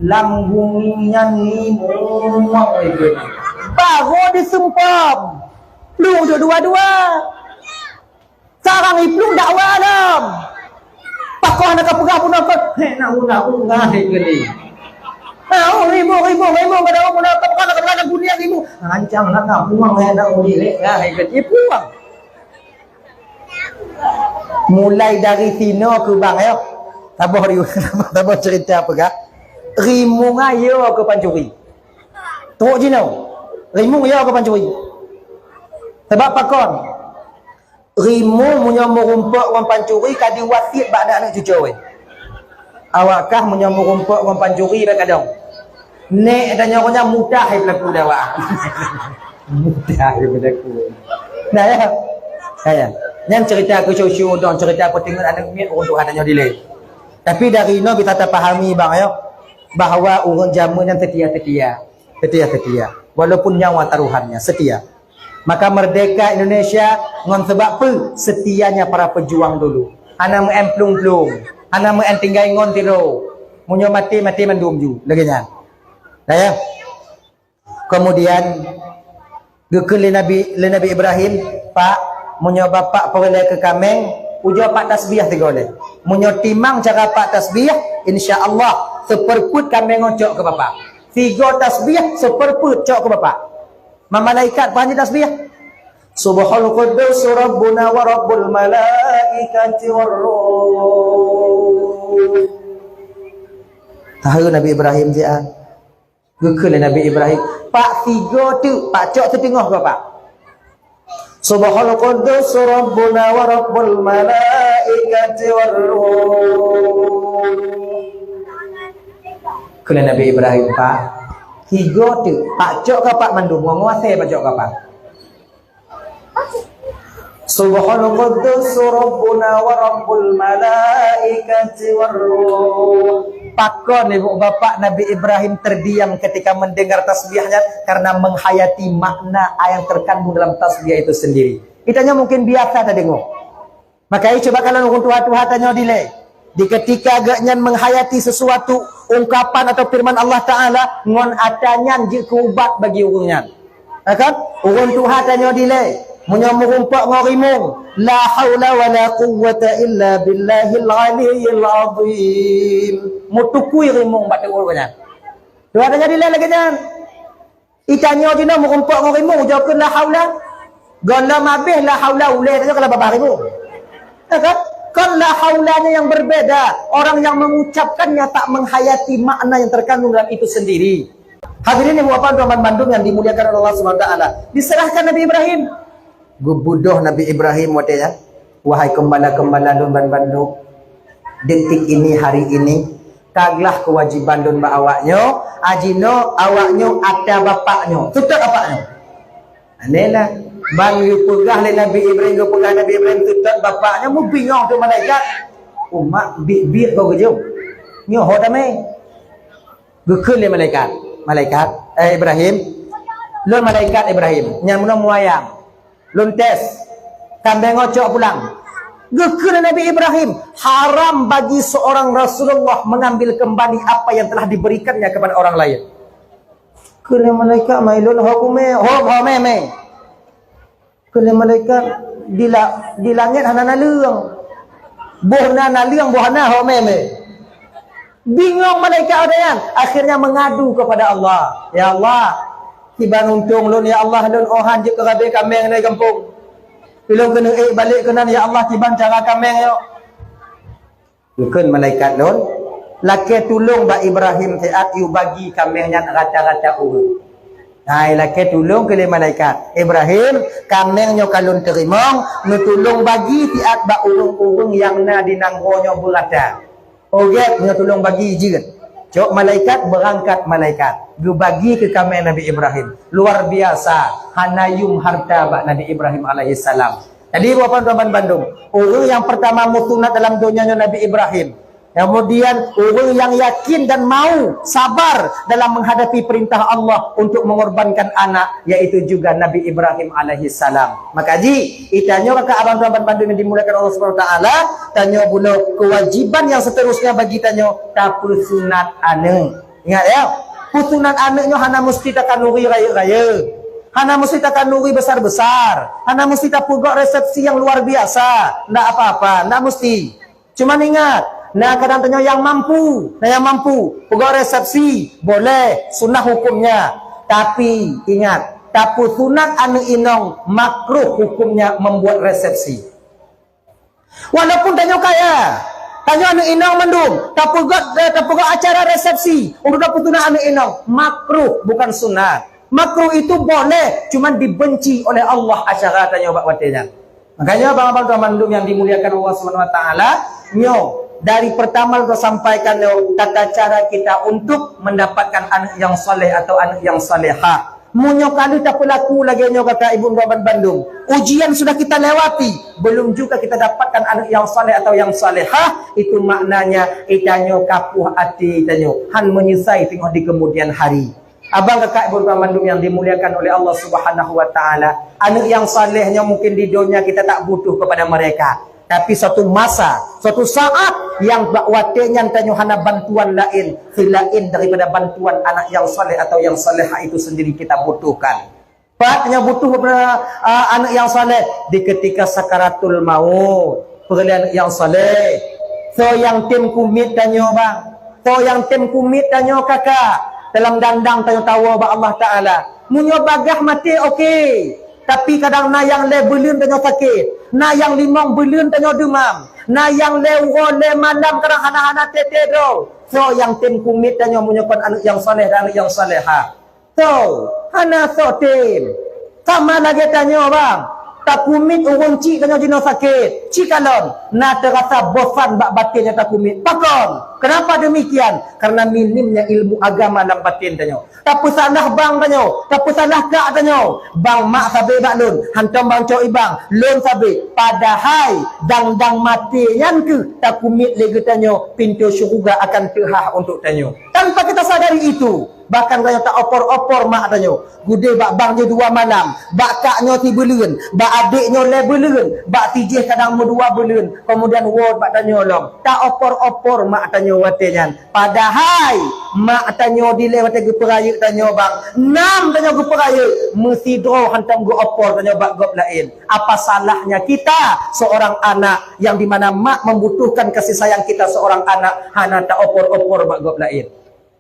Lam gumi nyan ngimuang itu. Baru diseumpom. Plueng dua-dua. Sarang iplueng dakwa lom. Pakoh na ka peugah bunoe kon. Hei, nak udah ungah hai keu ni. Ha, oh, ribu, ribu, ribu, kada bunoe kon, kada bunoe dunia ribu. Rancang nak buang, hai, nak uli lé, ha, hai keu ni buang. Mulai dari sinoe keu bang, ayo. Saboh ribu, saboh cerita peugah. Rimueng ayo keu pancuri. Trok jinoe. Rimueng ayo keu pancuri. Sebab pakon? Rimueng meunyoe meurumpok ngon pancuri ka diwasiet bak aneuk cucoe. Awak kah meunyoe meurumpok ngon pancuri bak kadang. Nek tanyoe nyan mudah hai pelaku dah wah. Mudah hai pelaku. Nah ya. Saya. Nyan cerita keu syuhu-syuhu dong, cerita peutingat aneuk miet ureueng tuha tanyoe dilée. Tapi dari inoe bisa tapahami bang ya, bahwa ureueng jameun nyan setia-setia. Setia-setia. Walaupun nyawa taruhannya, setia. Maka merdeka Indonesia ngon sebab peue? Setianya para pejuang dulu. Hana meu'en plueng-plueng, hana meu'en tinggai ngon tiro. Meunyoe maté, maté mandum ju. Lagée nyan. Nah, ya. Kemudian geukheun lé Nabi, lé Nabi Ibrahim, "Pak, meunyoe bapak peureulée keu kaméng, ujoe pak tasbih tiga lé. Meunyoe timang cara pak tasbih, insya Allah, siperpeuet kaméng nyoe cok keu bapak. Tiga tasbih, siperpeuet cok keu bapak." Malaikat pahan jih tasbih. Subhal Quddus Rabbuna wa Rabbul Malaikati war Ruh. Tahu Nabi Ibrahim siat. Geukheun lé Nabi Ibrahim, "Pak, tiga teuk, pak cok siteungoh keu bapak." Subhal Quddus Rabbuna wa Rabbul Malaikati war Ruh. Kheun lé Nabi Ibrahim, "Pak, tiga teuk, pak cok keu bapak mandum, ngon asée pak cok keu bapak." Subhal Quddus Rabbuna wa Rabbul Malaikati war Ruh. Pakon ibu bapak Nabi Ibrahim terdiam ketika mendengar tasbihnya? Karena menghayati makna yang terkandung dalam tasbih itu sendiri. Kita nyoe mungkin biasa tadeungoe. Maka, coba kalon ureueng tuha-tuha tanyoe dilée, di ketika geuhnyan menghayati sesuatu ungkapan atau firman Allah Ta'ala, ngon atra nyan jeuet keu ubat bagi ureueng nyan. Ya kan? Ureueng tuha tanyoe dilée, meunyoe meurumpok ngon rimueng, la haula wala quwwata illa billahil aliyyil azim. Meutukui rimueng bak teuk ureueng nyan. Tuha tanyoe dilée lagée nyan. Itanyoe jinoe meurumpok ngon rimueng, ujoe kheun la haula. Gohlom abéh la haula ulée tanyoe kalau babah rimueng. Ya kan? Kon la haulanya yang berbeda. Orang yang mengucapkannya tak menghayati makna yang terkandung dalam itu sendiri. Hadirin ibu bapak teman bandum yang dimuliakan oleh Allah Subhanahu wa taala. Diserahkan Nabi Ibrahim. Geubeudôh Nabi Ibrahim watée nyan, "Wahai keumbala-keumbala lôn ban bandum, detik ini, hari ini, ka glah keuwajéban lôn bak awaknyoe, jinoe awaknyoe atra bapaknyoe, seutôt bapaknyoe." Aneh lah. Ban geupeugah lé Nabi Ibrahim, geupeugah Nabi Ibrahim seutôt bapaknyoe, meubingong teuk malaikat. Umat biet-biet kau geujok. Nyoe ho damé. Geukheun lé malaikat, "Malaikat, eh, Ibrahim, lôn malaikat Ibrahim, nyan meunoe muayang. Lôn tes, kaméng nyoe cok pulang." Geukheun lé Nabi Ibrahim, haram bagi seorang Rasulullah mengambil kembali apa yang telah diberikannya kepada orang lain. Kheun lé malaikat, "Mai lôn ho kumé, ho, ho mé, mé." Kheun lé malaikat, "Di la-, di langét hana naleueng. Boh na naleueng, boh hana, ho mé-mé." Bingong malaikat awaknyan, akhirnya mengadu kepada Allah, "Ya Allah, kiban untông lôn, ya Allah, lôn 'oh han jeuet keu rabé kaméng di gampông. Ulôn keuneuk ék balek keunan, ya Allah, kiban cara kaméng nyoe." Geukheun malaikat lôn, "Lakée tulông bak Ibrahim siat yue bagi kaméng nyan rata-rata ureuëng." Hai, lakée tulông keu lé malaikat. "Ibrahim, kaméng nyoe ka lôn teurimong, neutulông bagi siat bak ureuëng-ureuëng nyang na di nanggroe nyoe beurata." Ogét nyoe tulông bagi jeuet. Cok malaikat, beurangkat malaikat. Geubagi keu kaméng Nabi Ibrahim. Luar biasa, hana yuem harta bak Nabi Ibrahim alaihissalam. Jadi, Bapak Tuan bandum, ureuëng nyang peurtama meusunat dalam donya nyoe Nabi Ibrahim. Kemudian, ureuëng nyang yakin dan mau sabar dalam menghadapi perintah Allah untuk mengorbankan anak, yaitu juga Nabi Ibrahim alaihissalam. Maka ji, itanyoe kakak abang tuan bandum yang dimuliakan Allah Subhanahu wa taala, tanyoe bunoe kewajiban yang seterusnya bagi tanyoe, tapeusunat aneuk. Ingat ya, peusunat aneuk nyoe hana mesti takanduri rayeuk-rayeuk. Hana mesti takanduri besar-besar. Hana mesti tapeugok resepsi yang luar biasa. Ndak apa-apa, ndak mesti. Cuman ingat, na kadang tanyoe nyang mampu, na nyang mampu. Peugok resepsi, boleh, sunnah hukumnya. Tapi, ingat, tapeusunat aneuk inong makruh hukumnya membuat resepsi. Walaupun tanyoe kaya, tanyoe aneuk inong mandum, tapeugok, eh, tapeugok acara resepsi, untuk tapeusunat aneuk inong, makruh, bukan sunat. Makruh itu boleh, cuman dibenci oleh Allah acara tanyoe bak watée nyan. Makanya, abang-abang tuan mandum yang dimuliakan Allah Subhanahu wa taala, nyoe dari pertama kita sampaikan nyoe tata cara kita untuk mendapatkan anak yang saleh atau anak yang salehah. Meunyoe ka lheueh tapeulaku lagée nyoe kakak ibu tuan bandum, ujian sudah kita lewati, belum juga kita dapatkan anak yang saleh atau yang salehah, itu maknanya itanyoe kapuh até itanyoe, han meunyeusai teungoh di kemudian hari. Abang kakak ibu tuan bandum yang dimuliakan oleh Allah Subhanahu wa taala, aneuk yang saleh nyoe mungkin di donya kita tak butuh kepada mereka. Tapi suatu masa, suatu saat yang bak watée nyan tanyoe hana bantuan laén, selain daripada bantuan anak yang saleh atau yang salehah itu sendiri kita butuhkan. Pat nyoe butuh, ah, aneuk yang saleh di ketika sakaratul maut. Peureulée aneuk yang saleh. Soe nyang tem kumiet tanyoe, bang? Soe nyang tem kumiet tanyoe, kakak? Dalam dandang tanyoe tawoe bak Allah Taala. Meunyoe bagaih maté, oke. Tapi kadang na nyang lé beuleuen tanyoe sakét. Na nyang limong beuleuen tanyoe deumam. Na nyang lé uroe lé malam kadang hana-hana teuntée droe. Soe nyang tem kumiet tanyoe meunyoe kon aneuk yang saleh dan aneuk yang salehah? Soe, hana soe tem. Sama lagée tanyoe, bang. Takumiet ureuëng chik tanyoe jinoe sakét. Chik kalon, na teurasa bosan bak batée nyoe takumiet. Pakon? Kenapa demikian? Karena minimnya ilmu agama lam batén tanyoe. Tapeusalah bang tanyoe, tapeusalah kak tanyoe. Bang mak sabe bak lôn, hantom bang cok ibang, lôn sabe. Padahai dang-dang maté nyan keuh takumiet lé geutanyoe, pintoe syeuruga akan teuhah untuk tanyoe. Tanpa kita sadari itu, bahkan tanyoe taopor-opor mak tanyoe. Gudée bak bang nyoe dua malam, bak kak nyoe sibeuleuen, bak adék nyoe lhée beuleuen, bak sijih kadang meudua beuleuen, kemudian woe bak tanyoe lom. Taopor-opor mak tanyoe watée nyan. Padahai mak tanyoe dilée watée geupeurayeuk tanyoe, bang, nam tanyoe geupeurayeuk, meusidroe hantom geuopor tanyoe bak gob laén. Apa salahnya kita seorang anak yang di mana mak membutuhkan kasih sayang kita seorang anak hana taopor-opor bak gob laén?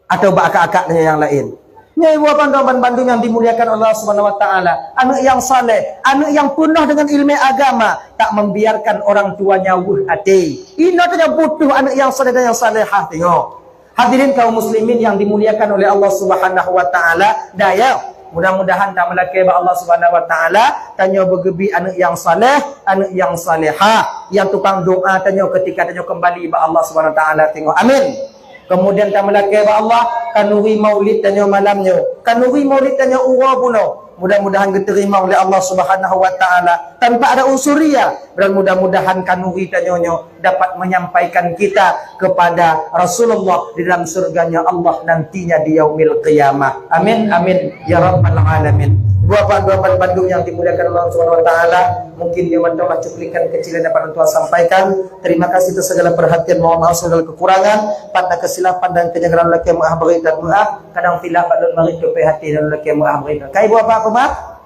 Atau bak akak-akak tanyoe nyang laén. Nyoe ibu abang tuan bandum yang dimuliakan Allah Subhanahu wa taala, aneuk yang saleh, aneuk yang peunoh dengan ilmu agama, tak membiarkan orang tuanya weueh até. Inoe tanyoe butuh aneuk yang saleh dan yang salehah tanyoe. Hadirin kaum muslimin yang dimuliakan oleh Allah Subhanahu wa taala, daya, mudah-mudahan tameulakée bak Allah Subhanahu wa taala, tanyoe beugeubi aneuk yang saleh, aneuk yang salehah, yang tukang doa tanyoe ketika tanyoe kembali bak Allah Subhanahu wa taala tanyoe. Amin. Kemudian tameulakée bak Allah, khanuri maulid tanyoe malam nyoe, khanuri maulid tanyoe uroe bunoe. Mudah-mudahan geuteurima oleh Allah Subhanahu wa taala tanpa ada unsur riya, dan mudah-mudahan khanuri tanyoe nyoe dapat menyampaikan kita kepada Rasulullah di dalam surganya Allah nantinya di yaumil qiyamah. Amin, amin, ya rabbal alamin. Ibu abang tuan bandum yang dimuliakan Allah Subhanahu wa taala, mungkin nyoe mantong lah cuplikan kecil yang dapat tuan sampaikan. Terima kasih atas segala perhatian, mohon maaf segala kekurangan. Pada kesilapan dan kenyanggaran lakée meuah beurit dan meuah. Kadang silap bak lôn marit tupée hati dan lakée meuah beurit. Kai ibu abang aku mah?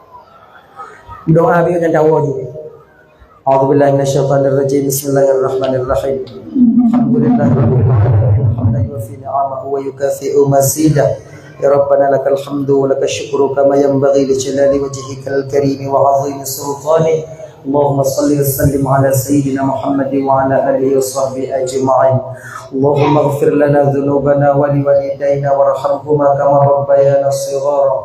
Doa biar nyan dawa juga. أعوذ بالله من الشيطان الرجيم. بسم الله الرحمن الرحيم. الحمد لله رب العالمين. حمدا يوافي نعمه ويكافئ مزيده. يا ربنا لك الحمد ولك الشكر كما ينبغي لجلال وجهك الكريم وعظيم سلطانك. اللهم صل وسلم على سيدنا محمد وعلى آله وصحبه أجمعين. اللهم اغفر لنا ذنوبنا ولوالدينا وارحمهما كما ربيانا صغارا.